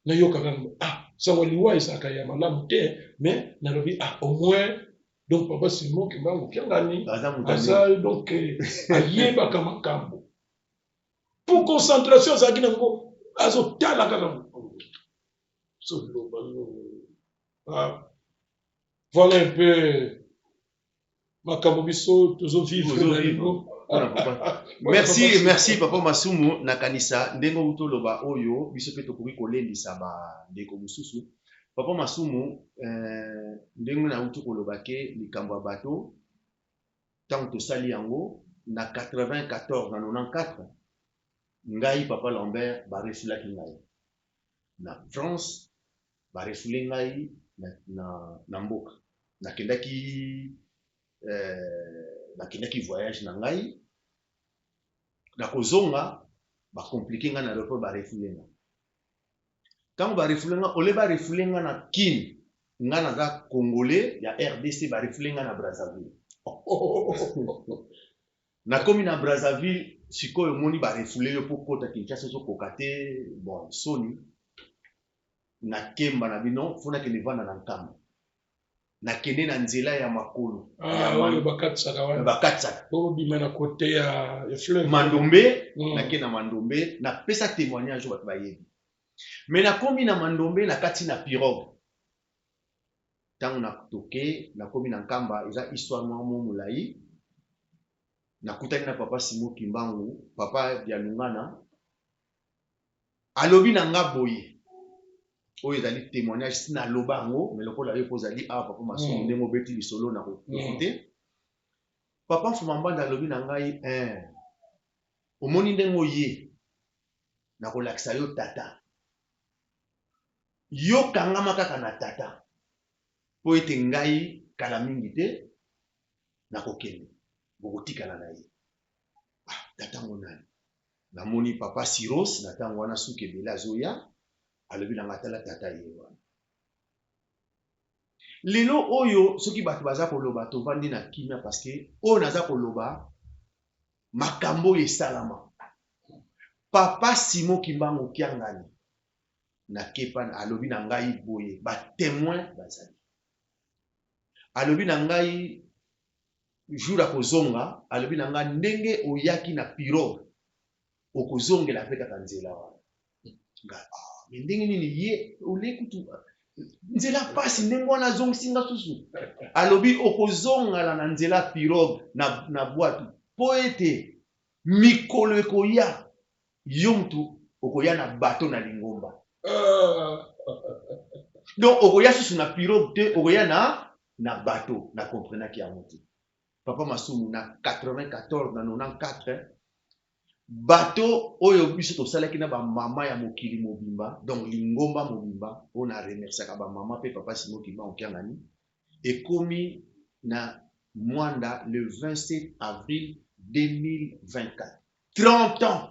nayokaka: "Ah, sango liwa ezalaka ya malamu te." Mais nalobi: "Ah, au moins donc papa Simon Kimbangu Kiangani aza, donc ayebaka makambo." Pour concentration azalaki nango, azotala kaka soloba. Ah, voilà un peu makambo biso tozovivre na lingo. Merci, merci papa Masumu. Nakanisa ndenge outi oloba oyo, biso mpe tokoki kolendisa bandeko mosusu. Papa Masumu, ndenge nauti koloba ke likambo ya bato, ntango tosali yango na 94 na 94, ngai papa Lambert barefoulaki ngai na France, barefoule ngai na mboka. Nakendaki voyage na ngai, na kozonga bacompliquer ngai na aéroport, barefoule nga. Ntango barefoule nga, ole barefoule nga na Kine, nga naza Congolais ya RDC, barefoule nga na Brazzaville. Nakomi na Brazzaville, sikoyo omoni barefoulé yo mpo kota Kinshasa, ozokoka te. Bon, soni nakemba na bino, fo nakende vanda na Nkamba. Nakende na nzela ya makolo. Ah, oyo bakatisaka wana. Bakatisaka. Obima na kote ya fleuve. Mandombe. Nakende na Mandombe, napesa témoignage oyo bato bayebi. Me nakomi na Mandombe, nakati na pirogue. Ntango natoke, nakomi na Nkamba, eza histoire moko mo molai. Nakutani na papa Simon Kimbangu, papa Dialungana. Alobi na nga boye, oyo ezali témoignage, si naloba yango, me lokola yo mpo ozali awa, papa Masumu, ndenge obeti lisolo na koprofite. Papa Mfuma Mbanda alobi na ngai, omoni ndenge oye, nakolakisa yo tata. Yo kangama kaka na tata, mpo ete ngai kala mingi te nakokende, bokotikala na ye. Ah, tata ngo nani? Namoni papa Siros na ntango wana, suki ebele, azoya, alobi na ngai, tala tata ye wana. Lelo oyo soki bato baza koloba, tovandi na kimia, parce que oyo naza koloba, makambo oyo esalama. Papa Simon Kimbangu Kiangani nakepa, alobi na ngai boye, batémoin bazali. Alobi na ngai jour akozonga, alobi na ngai, ndenge oyaki na pirogue, okozongela mpe kaka nzela wana. Ngai, ah, me ndenge nini ye ole kutu nzela pasi ndenge wana azongisi nga susu? Alobi okozongala na nzela pirogue na bwatu, mpo ete mikolo ekoya, yo mutu okoya na bato na lingomba. Donc okoya susu na pirogue te, okoya na bato. Na comprenaki yango te, papa Masumu. Na 94, na 94, bato oyo biso tosalaki na bamama ya mokili mobimba, donc lingomba mobimba, oyo na remerciaka bamama mpe papa Simon Kimbangu Kiangani, ekomi na Mwanda le 27 avril 2024, 30 ans.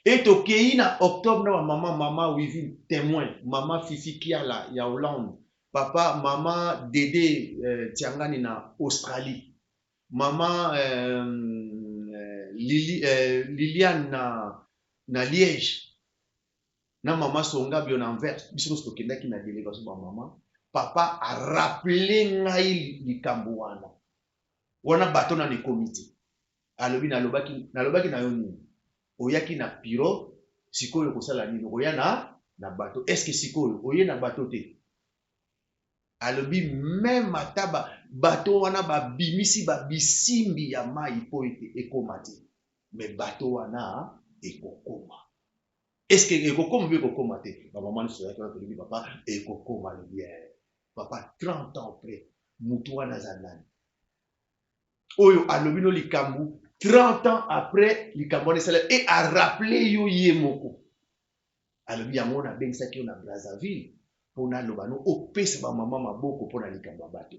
E tokei na octobre na bamama, mama Wivine témoin, mama Fifi Kiala ya Hollande, papa mama Dede Tiangani na Australie, mama Liliane na Liège, na mama Songabio na Anvers. Biso nyonso tokendaki na délégation bamama. Papa arappeler ngai likambo wana. Wana bato nano ekomi te. Alobi, nalobaki na yo nini? Oyaki na pirogue, sikoyo okosala nini? Okoya na bato. Est-ce sikoyo oye na bato te? Alobi même ata bato wana babimisi babisimbi ya mai mpo ete ekóma te, me bato wana ekokóma. Est-ce ekokóma mpe ekokóma te? Bamama nyonso tozalaki wana, tolobi, papa, ekokóma. Alobi, papa, 30 ans après, mutu wana aza nani oyo alobi no likambo 30 ans après likambo wana esala, e arappeler yo ye moko? Alobi, yango nabengisaki yo na Brazzaville mpo naloba no opesa bamama maboko mpo na likambo ya bato.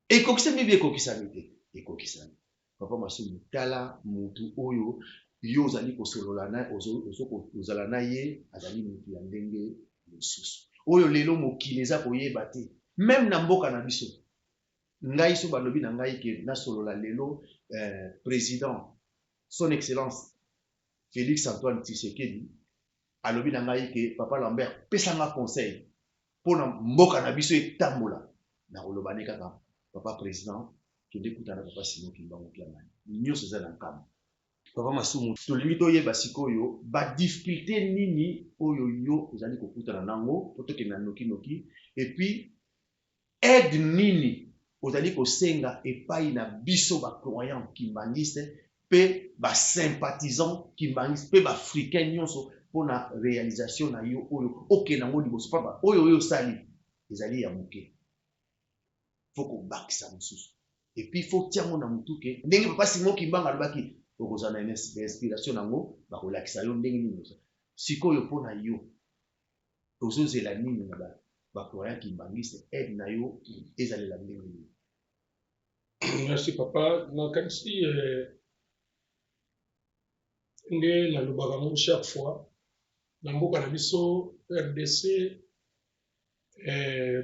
Ekokisami bi ekokisami te? Ekokisami. Papa Masumu, tala mutu oyo yo ozali kosolola na, ozala na ye, azali mutu ya ndenge mosusu oyo lelo mokili eza koyeba te, même na mboka na biso. Ngai so balobi na ngai ke nasolola lelo président, son excellence Félix Antoine Tshisekedi, alobi na ngai ke papa Lambert, pesanga conseil mpona mboka na biso etambola, nakoloba ne kaka, papa président, kende kutana papa Simon Kimbangu Kiangani. Nyonso eza na nkambo. Papa Masumu, tolingi toyeba sikoyo badifficulté nini oyo yo ozali kokutana nango mpo tokende na nokinoki, et puis aide nini ozali kosenga epai na biso bacroyant kimbangiste mpe basympathisant kimbangiste mpe baafricain nyonso mpona réalisation na yo oyo okende yango liboso. Papa, oyo oyo osali ezali ya moke, fo kobakisa mosusu, et puis fo tia yango na motu ke ndenge papa Simon Kimbangu alobaki, okozala na inspiration nango, bakolakisa yo ndenge nini. Sikoyo mpo na yo, ozozela nini na bacroyant kimbangiste? Aide na yo ezalela ndenge nini? Merci, papa. Nakanisi nde nalobaka yango chaque fois, na mboka na biso RDC,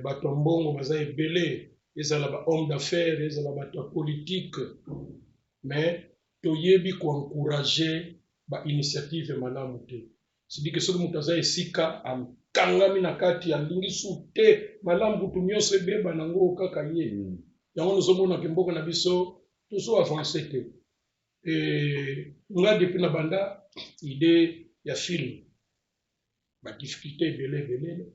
bato ya mbongo baza ebele. Ezala ba homme d'affaires, ezala bato ya politique, mais toyebi ko encourager ba initiative malamu te. C'est-à-dire que soki moto aza esika akangami na kati, alingi su te malamu kutu nyonso ebeba nango kaka ye. Yango nozomonaka mboka na biso tozo avance te. Nga depuis na banda idée ya film, ba difficulté ebele ebele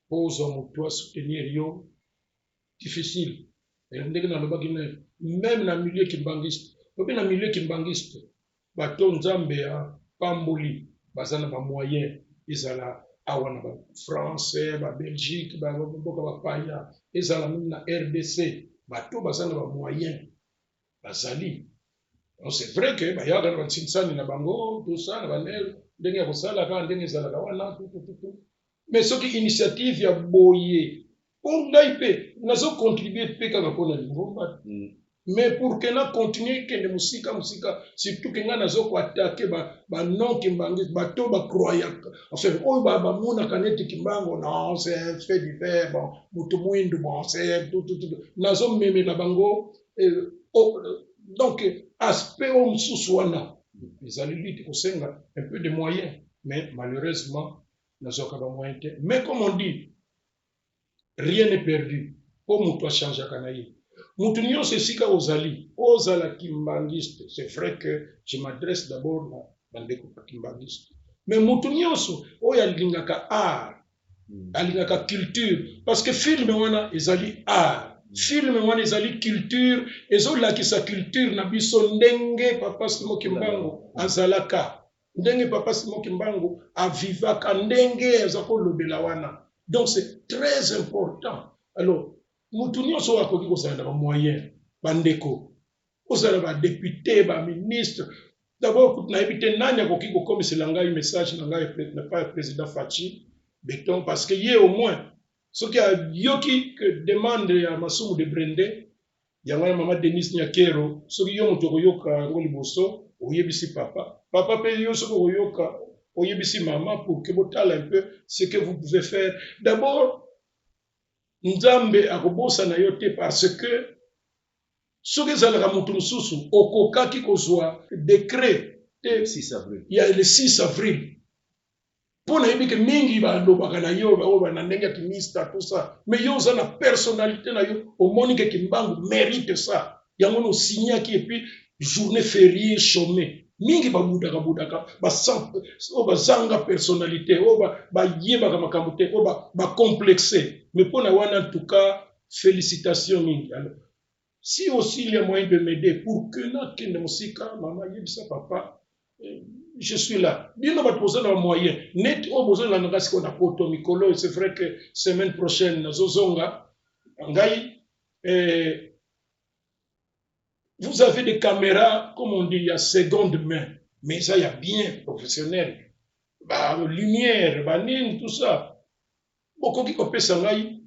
po ozwa moto a soutenir yo, difficile. Ndenge nalobaki, même na milieu kimbangiste, obi na milieu kimbangiste, bato Nzambe apamboli baza na bamoyen, ezala awa na baFrance, baBelgique, bamboka bapaya, ezala même na RDC, bato baza na bamoyen bazali. Donc c'est vrai que bayaka na bansinsani na bango, tout ça, na banere ndenge ya kosala kaka ndenge ezalaka wana, tutututu. Mais soki initiative ya boye, mpo ngai mpe nazocontribue mpe kaka mpona lingomba, mais pour que na continue kende mosika mosika, surtout que ngai nazokoattaquer banon kimbanguiste, bato bacroyaka, enfin oyo bamonaka neti Kimbango, non, c'est un fait divers, bon, moto mwindu, bon, c'est tout, tout, tout. Nazomemela bango oh, donc aspect oyo mosusu wana ezali lutte kosenga un peu de moyens, mais malheureusement nazwaka bamoyen te. Mais comme on dit, rien n'est perdu, mpo moto achangeaka na ye. Moto nyonso esika ozali, ozala kimbangiste, c'est vrai que je m'adresse d'abord na bandeko bakimbangiste, mais moto nyonso oyo alingaka art, alingaka culture, parce que film wana ezali art, film wana ezali culture, ezolakisa culture na biso, ndenge Papa Simon Kimbangu azalaka, ndenge Papa Simon Kimbangu avivaka, ndenge aza kolobela wana. Donc c'est très important. Alors motu nyonso oyo akoki kozala na bamoyen, bandeko, ozala badéputé, baministre d'abord, kutu nayebi te nani akoki kokomisela ngai message na ngai na pa ya président Fatshi Béton, parce que ye au moins soki ayoki que demande ya Masumu de Brende yango wana, mama Denise Nyakero, soki yo moto okoyoka yango liboso, oyebisi papa, papa mpe yo soki okoyoka, oyebisi mama, pour que botala un peu ce que vous pouvez faire d'abord. Nzambe akobosana yo te, parce que soki ezalaka moto mosusu, okokaki kozwa décret te 6 avril. Ya le 6 avril, mpo nayebi ke mingi balobaka na yo oyo na ndenge ya kimista, tout ça, mais yo oza na personnalité na yo, omoni ke Kimbangu mérite ça, yango na osignaki. Et puis journée férié chômé, mingi babudaka budaka, oyo bazanga personnalité, oyo bayebaka makambo te, oyo bacomplexe. Mais mpo na wana, en tout cas, félicitation mingi. Alors si aussi il y a moyen de m'aider pour que nakende mosika, mama yebisa papa, je suis là. Bino bato boza na bamoyen neti oyo bozolandanga sikoyo na poto mikolo, c'est vrai que semaine prochaine nazozonga ngai. Vous avez des caméras, comme on dit, il y a seconde main, mais ça, il y a bien professionnel, ba lumière, banini, tout ça, bokoki kopesa ngai.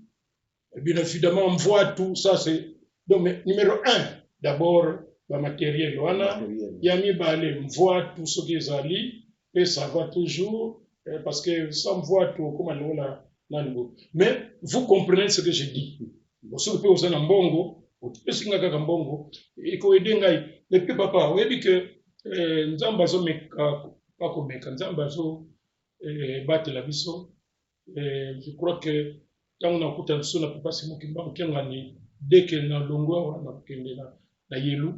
Bien évidemment voix, tout ça, c'est donc, mais numéro un d'abord bamatériel wana, ya mibale voix, tout soki ezali mpe ça va toujours, parce que sans voix tokóma lokola nani boye. Mais vous comprenez ce que je dis. Bon, soki mpe oza na mbongo, opesi nga kaka mbongo, ekoaider ngai. Et puis papa, oyebi ke Nzambe azomeka pa komeka, Nzambe azobatela biso. Je crois que ntango nakuta biso na papa Simon Kimbangu Kiangani, dès que nalongwa awa, nakokende na Yelu.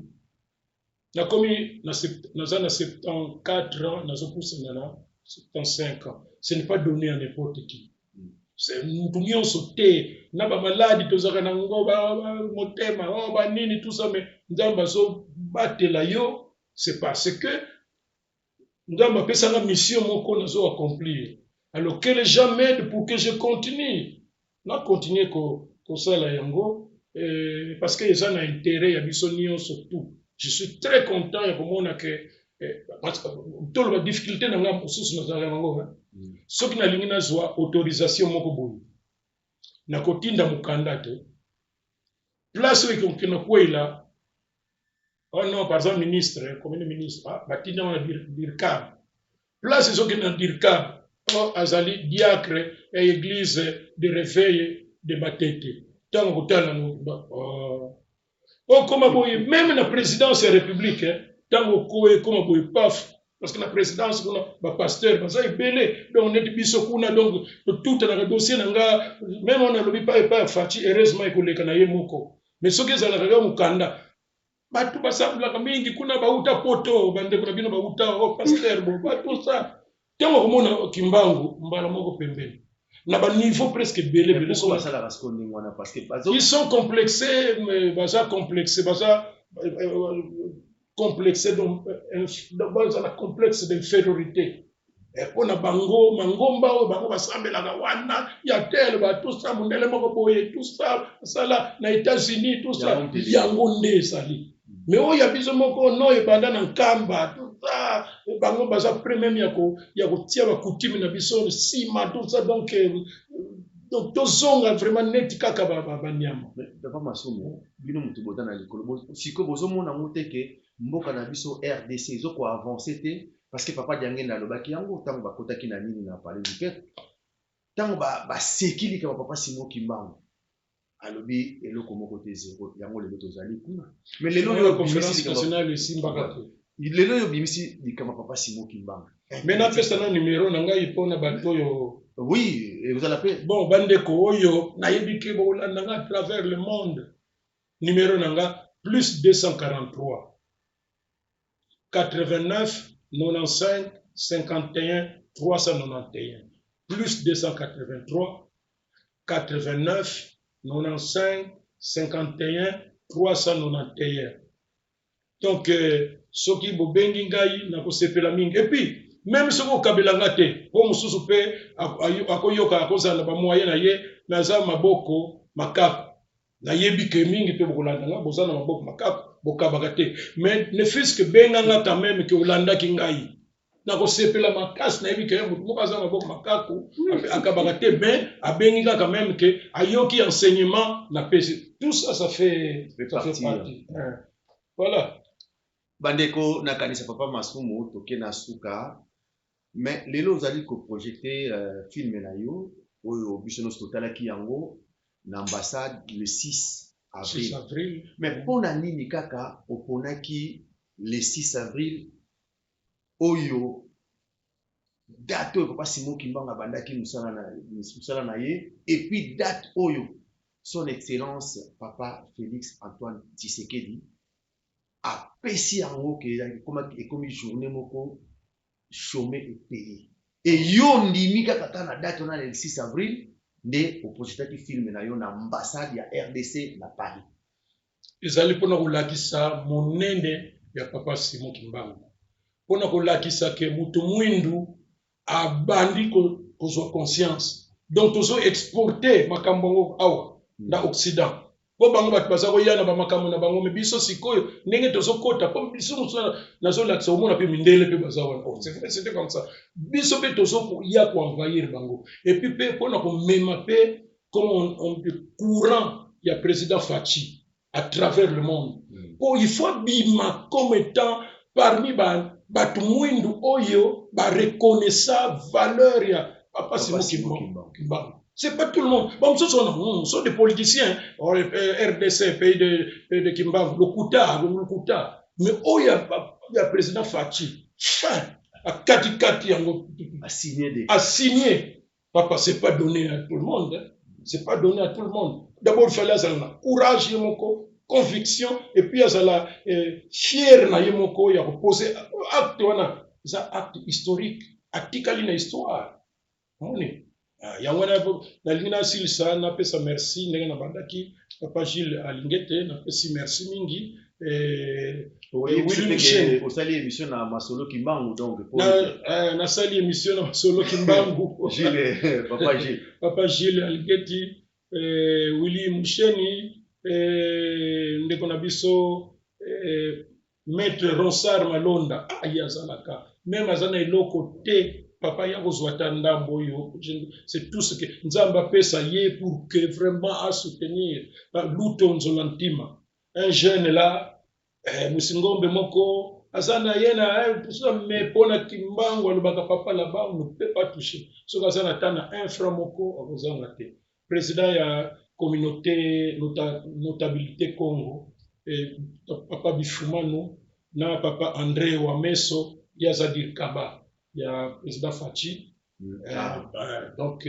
Nakomi naza na 74 ans, nazopusana na 75 ans. Ce n'est pas donné à n'importe qui, mutu nyonso te. Na bamaladi tozalaka nango, motema, oh, banini, tout ça, mais Nzambe azobatela yo. C'est parce que Nzambe apesanga mission moko nazo accomplir. Alors que les gens m'aident pour que je continue, na continue kosala yango, parce que eza na intérêt ya biso nyonso tout. Je suis très content ya komona ke toloba difficulté na nga mosusu nazalaka nango, soki nalingi nazwa autorisation moko boye, nakotinda mokanda te, place oyo ekokende kweyela. Oh non, par exemple ministre, commune, ministre, ah, batinda wana dircab, place ezokende na dircab, oh, azali diacre ya église de réveil de Matete. Ntango kotala okoma boye, même na présidence ya République, ntango ekoma boye, paf, parce que na présidence kuna bapasteur baza ebele. Donc neti biso kuna, donc totutanaka dossier na nga. Même wana alobi pa epai ya Fatshi, heureusement ekoleka na ye moko. Mais soki ezalaka kaka mokanda, bato basambelaka mingi kuna, bauta Poto, bandeko na bino bauta o pasteur bo batosa. Ntango akomona Kimbangu, mbala moko pembeni na baniveau presque ebele ebele. Basalaka sikoyo ndenge wana parce que ils sont complexés, mais baza complexé, baza complexé, donc baza na complexe d'infériorité mpo na bango. Mangomba oyo bango basambelaka wana ya tel, batusa mondele moko boye, tusa basala na États-Unis, tusa yango nde ezali. Mais oyo ya biso moko no ebanda na Nkamba, tusa bango baza prêt même ya kotia bacoutume na biso nsima, tusa. Donc tozonga vraiment neti kaka banyama. Papa Masumu, bino moto boza na likolo, sikoyo bozomona yango te ke mboka na biso RDC ezokoavance te? Parce que papa Diangenda alobaki yango ntango bakotaki na nini, na Palais du Peuple, ntango baseki likambo papa Simon Kimbangu alobi eloko moko te, zero. Yango lelo tozali kuna. Mais lelo oyo Conférence nationale esimbaka te. Lelo oyo obimisi likambo papa Simon Kimbangu. Mais napesa na numero na ngai mpona bato oyo. Oui, ekozala mpe. Bon, bandeko oyo nayebi ke bokolanda nga à travers le monde, numéro na nga plus 243 89 95 51 391, plus 283 89 95 51 391. Donc soki bobengi ngai, nakosepela mingi. Et puis même soki okabela nga te, mpo mosusu mpe akoyoka, akozala na bamoyen na ye. Naza maboko makaku, nayebi ke mingi mpe bokolanda nga, boza na maboko makaku, bokabaka te. Mais ne fût-ce que benga nga quand même ke olandaki ngai, nakosepela makasi. Nayebi ke motu moko aza maboko makaku, akabaka te, mais abengi kaka même ke ayoki enseignement napesi, tout ça, ça fait partie, voilà. Bandeko, nakanisa papa Masumu, toke na suka. Mais lelo ozali koprojeter film na yo oyo biso nyonso totalaki yango na ambassade le 6 avril. 6 avril. Mais mpona nini kaka oponaki le 6 avril oyo, date oyo papa Simon Kimbangu abandaki mosala na ye, et puis date oyo Son Excellence papa Félix Antoine Tshisekedi apesi yango ke ekomi journée moko chômé et payé? E yo ndimi kaka kaka na date wana, le 6 avril, nde oprojetaki film na yo na ambassade ya RDC na Paris? Ezali mpona kolakisa monene ya papa Simon Kimbangu, mpona kolakisa ke moto mwindu abandi kozwa conscience. Donc tozo exporte makambo yango awa na Occident, mpo bango bato baza koya na bamakambo na bango. Mais biso sikoyo ndenge tozokɔta, mpo biso mosusu nazolakisa, omona mpe mindele mpe baza wana. Oh, c'est vrai, c'était comme ça. Biso mpe tozoya koenvahir bango. Et puis mpe mpona komema mpe comme on courant ya président Fatshi à travers le monde, po il faut abima comme étant parmi bato mwindu oyo bareconnaissa valeur ya papa Simon Kimbangu. C'est pas tout le monde. Bon, ce sont des politiciens. Oh, RDC, pays de Kimbangu, lokuta, lokuta. Mais oh, il y a président Fatshi, fin, à kati kati, a signé des. A signé. Papa, c'est pas donné à tout le monde. Hein. C'est pas donné à tout le monde. D'abord, il fallait azala courage moko, conviction, et puis azala fier na ye moko ya poser acte wana. Ça acte historique, atikali na histoire. Omoni? Ah, yango wana nalingi nasilisa, napesa merci ndenge nabandaki. Papa Gilles Alingete, napesi merci mingi. Osali émission na Masolo Kimbangu, donc. Nasali émission na Masolo Kimbangu. Gilles, papa Gilles. Papa Gilles Alingeti, Willy Musheni, ndeko na biso maître Ronsard Malonda. Ah, ye azalaka même aza na eloko te, papa ya kozwa ata ndambo oyo, c'est tout ce que Nzambe apesa ye pour que vraiment asoutenir Luto Nzola Ntima, un jeune là, Musingombe moko aza na ye na mais mpona Kimbangu alobaka: "Papa, là-bas on ne peut pas toucher." Soki aza na ta na un franc moko, akozanga te. Président ya Communauté nota, Notabilité Congo, eh, papa Bifumanu na papa André Wameso ye aza dirkaba ya président Fatshi. Donc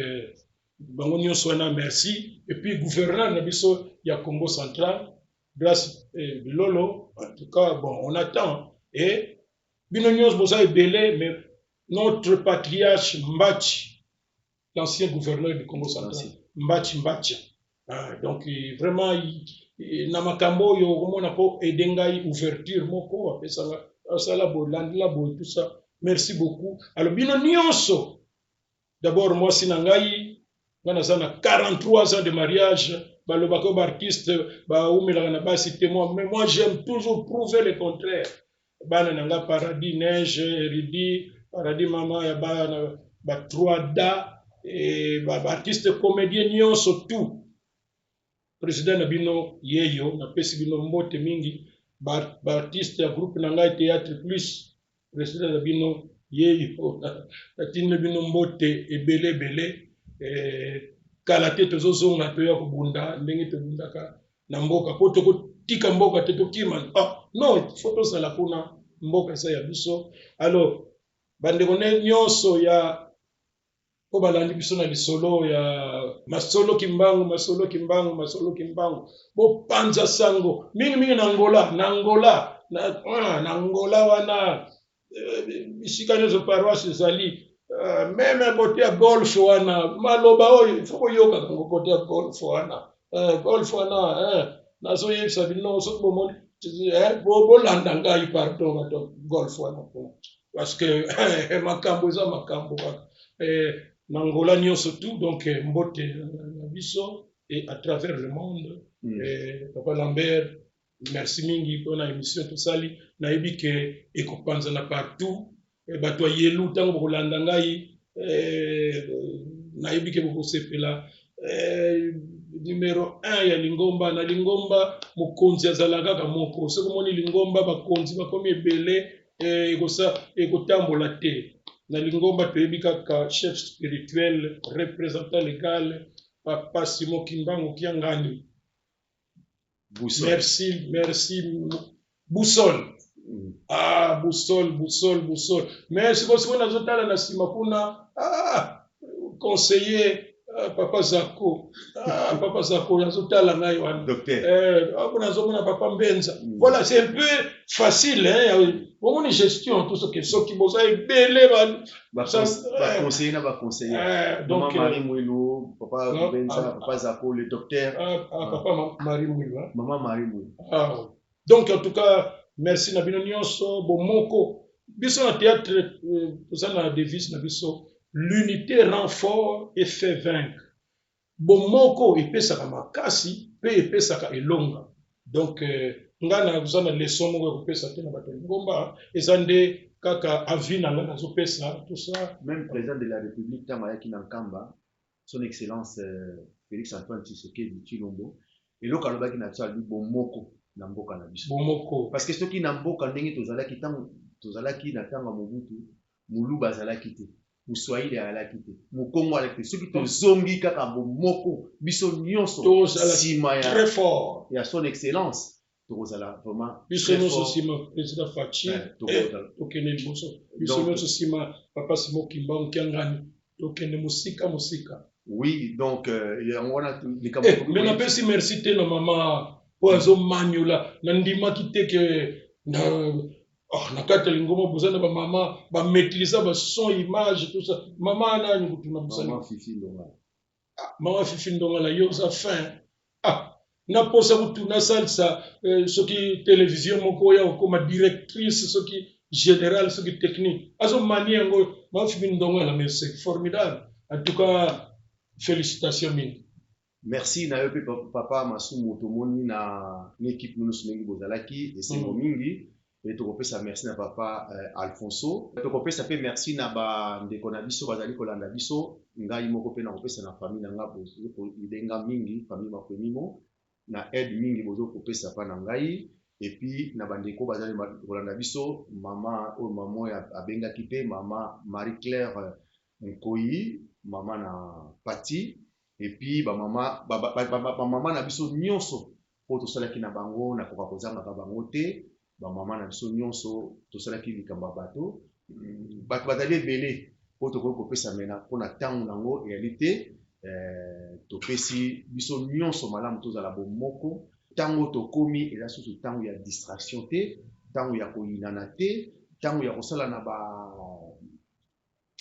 bango nyonso wana merci. Et puis gouverneur na biso ya Congo central, Grâce Bilolo, en tout cas bon, on attend. Et bino nyonso boza ebele, mais notre patriarche Mbachi, l'ancien gouverneur du Congo central, Mbachi Mbacha. Ah, donc vraiment na makambo oyo okomona mpo aide ngai ouverture moko apesanga asala boye, landela boye, tout ça, merci beaucoup. Alors bino nyonso, d'abord mwasi na ngai, nga naza na 43 ans de mariage. Balobaka oyo baartiste baumelaka na basi te, moi, mais moi j'aime toujours prouver le contraire. Bana na nga Paradis, Neige, Eridi, Paradis, mama ya bana ba 3 da e baartiste comédien nyonso, tout président na bino yeyo, napesi bino mbote mingi. Baartiste ya groupe na ngai Théâtre Plus, président na bino yeyo, natindi bino mbote ebele ebele. Kala te tozozonga, toya kobunda ndenge tobundaka na mboka, po tokotika mboka te, tokima. Ah, non, faut tozala kuna, mboka eza ya biso. Alors bandeko nyonso ya mpo balandi biso na lisolo ya Masolo Kimbangu, Masolo Kimbangu, Masolo Kimbangu, bopanza sango mingimingi na Angola, na Angola, na Angola wana, bisika nyonso paroisse ezali, même côté ya Golfe wana. Maloba oyo ifo boyokaka yango côté ya Golfe wana, Golfe wana. Nazoyebisa bino, soki bomoni, bolanda ngai, pardon, bato Golfe wana kuna, parce que makambo eza makambo kaka na Angola nyonso tout. Donc mbote na biso et à travers le monde. Papa Lambert, merci mingi mpona émission tosali. Nayebi ke ekopanzana partout. Bato ya yelu, ntango bokolanda ngai, nayebi ke bokosepela. Numéro 1 ya lingomba, na lingomba mokonzi azala kaka moko. Soki omoni lingomba bakonzi bakomi ebele, ekotambola te. Na lingomba toyebi kaka chef spirituel, représentant légal, papa Simon Kimbangu Kiangani. Merci, merci Boussole. Ah, Boussole, Boussole, Boussole. Mais sikoyo sikoyo nazotala na nsima kuna, ah, conseiller, ah, papa Zako, ah, papa Zako azotala ngai wana. Docteur. Kuna nazomona papa Mbenza. Voilà, c'est un peu facile, hein, omoni gestion tout ce que soki boza ebele. Baconseiller na baconseiller, donc Marie Mwilu, papa Mbenza, papa Zako, le docteur. Ah, papa Marie Mwilu. Maman Marie Mwilu. Ah, donc en tout cas merci na bino nyonso. Bomoko biso na théâtre, toza na devise na biso: l'unité rend fort et fait vaincre. Bomoko epesaka makasi mpe epesaka elonga. Donc nga naza na leçon moko ya kopesa te na bato ya lingomba, eza nde kaka avis na nga nazopesa, tout ça. Même président de la République, ntango ayaki na Nkamba, Son Excellence Félix Antoine Tshisekedi Tshilombo, eloko alobaki na biso, alobi bomoko na mboka na biso. Bomoko. Parce que soki na mboka ndenge tozalaki, ntango tozalaki na ntango ya Mobutu, Moluba azalaki te, Moswahili azalaki te, Mokongo azalaki te. Soki tozongi kaka bomoko, biso nyonso nsima ya, très fort, ya Son Excellence, tokozala vraiment Biso nyonso nsima président Fatshi, tokende liboso. Biso nyonso nsima papa Simon Kimbangu Kiangani, tokende mosika mosika. Oui, donc yango wana likambo. Mais napesi merci te na mama oyo azomaniola. Nandimaki te ke na, oh, na kati ya lingomba boza na bamama bamaîtrise bason, image, tout ça. Mama nani kutu na bosali? Mama Fifi Ndongala. Ah, mama Fifi Ndongala, yo oza fin. Ah, naposa kutu nasalisa soki télévision moko oya kokóma directrice, soki générale, soki technique, azomanie yango. Mama Fifi Ndongala, mais c'est formidable, en tout cas félicitations mingi. Merci na yo mpe, papa Masumu. Tomoni na équipe nyonso ndenge bozalaki esengo mingi. Pe tokopesa merci na papa Alfonso, tokopesa mpe merci na bandeko na biso bazali kolanda biso. Ngai moko mpe nakopesa na famille na nga, bozokoidenga mingi, famille Makwemimo, na aide mingi bozokopesa mpa na ngai. Et puis na bandeko bazali kolanda biso, mama oyo, mama oyo abengaki mpe mama Marie Claire Nkoyi, mama na Pati. Et puis ba mama ba, ba, ba, ba, ba mama na biso nyonso oyo tosalaki na bango, nakoka kozangaka bango te. Ba mama na biso nyonso tosalaki likambo ya bato. Bato bazali ebele oyo tokoki kopesa mena mpo na ntango nango eyali te. Eh, topesi biso nyonso malamu tozala bomoko. Ntango tokomi eza susu ntango ya distraction te, ntango ya koyinana te, ntango ya kosala na ba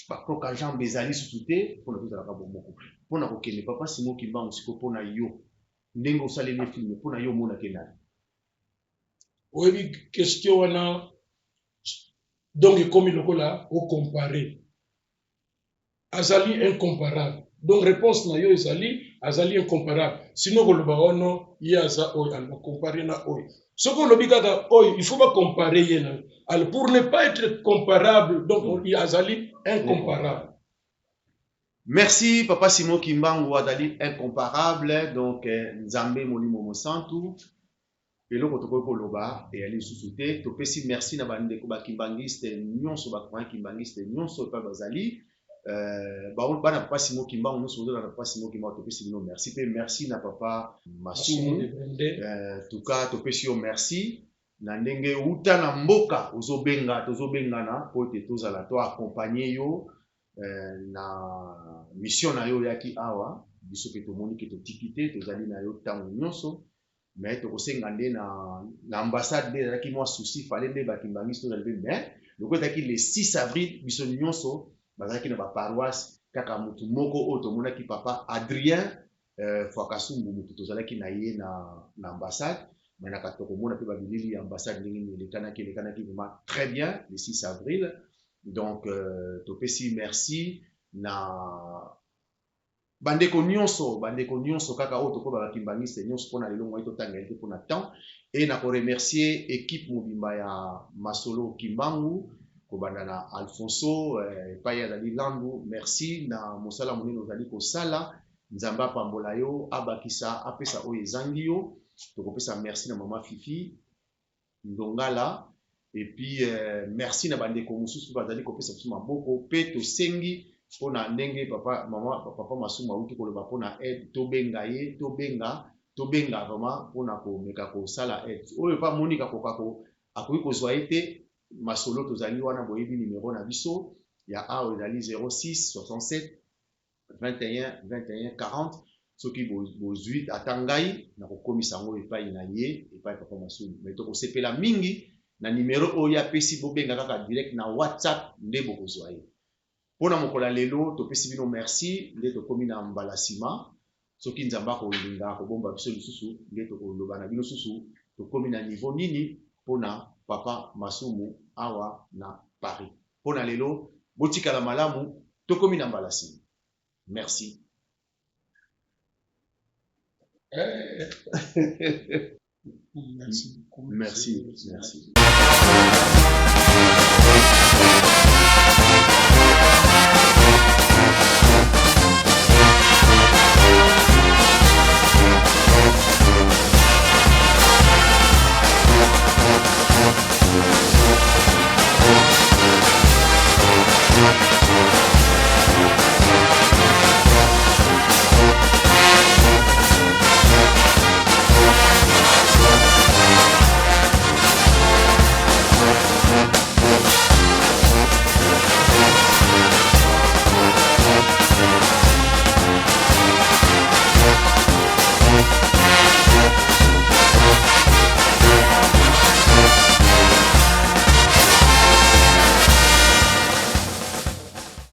ba croque jambe ezali susu te, mpona tozalaka bomoko. Mpona kokende papa Simon Kimbangu siko mpona yo ndenge osaleli film, mpona yo omonaki nani? Oyebi question wana donc ekomi lokola ocompare, azali incomparable. Donc réponse na yo ezali azali incomparable. Sinon koloba wana ye aza oyo, alors compare na oyo. Soki olobi kaka oyo, il faut ba comparer ye na. Alors pour ne pas être comparable, donc azali incomparable. Merci papa Simon Kimbangu, azali incomparable. Donc Nzambe molimo mosantu, eloko tokoki koloba eyali lisusu te. Topesi merci na bandeko ba kimbangiste nyonso, ba croyant kimbangiste nyonso epai bazali. Bana papa Simon Kimbangu nyonso bozolanda papa Simon Kimbangu, topesi bino merci. Pe merci na papa Masumu. Tout cas topesi yo merci na ndenge uta na mboka ozobenga, tozobengana po ete tozala to accompagner yo na mission na yo oyaki awa. Biso pe tomoni ke totiki te, tozali na yo ntango nyonso. Mais tokosenga nde na ambassade nde ezalaki mwa souci, fallait nde bakimbangisi tozali pe, mais lokola ezalaki le 6 avril, biso nyonso bazalaki na ba paroisse, kaka mutu moko oyo tomonaki papa Adrien Fwakasumbu, mutu tozalaki na ye na ambassade. Mais na kati tokomona pe ba bilili ya ambassade ndenge nini elekanaki, elekanaki vraiment très bien le 6 avril. Donc topesi merci na bandeko nyonso, bandeko nyonso kaka oyo tokoba ba kimbangiste nyonso mpona lelo ngai totanga ye te mpona temps. Et na ko remercier équipe mobimba ya Masolo Kimbangu, kobanda na Alfonso epai azali Landu. Merci na mosala monene ozali kosala. Nzambe apambola yo, abakisa, apesa oyo ezangi yo. Tokopesa merci na mama Fifi Ndongala. Et puis merci na bandeko mosusu bazali kopesa biso maboko. Pe tosengi mpona ndenge papa, mama, papa Masumu auti koloba mpona aide, tobenga ye, tobenga vraiment mpona komeka kosala aide. Oyo pa Monica koka ko, akoki kozwa ye te. Masolo tozali wana, boyebi numéro na biso ya awa ezali zéro six soixante-sept 21 21 40. Soki bozwi ata ngai nakokomisa yango epai na ye, epai papa Masumu. Mais tokosepela mingi na numéro oyo apesi, bobenga kaka direct na WhatsApp nde bokozwa ye. Mpona mokolo ya lelo topesi bino merci, nde tokomi na mbala nsima. Soki Nzambe akolinga akobomba biso lisusu, nde tokoloba na bino susu tokomi na niveau nini mpona papa Masumu awa na Paris. Mpona lelo botikala malamu, tokomi na mbala nsima. Merci. Merci beaucoup. Merci, merci.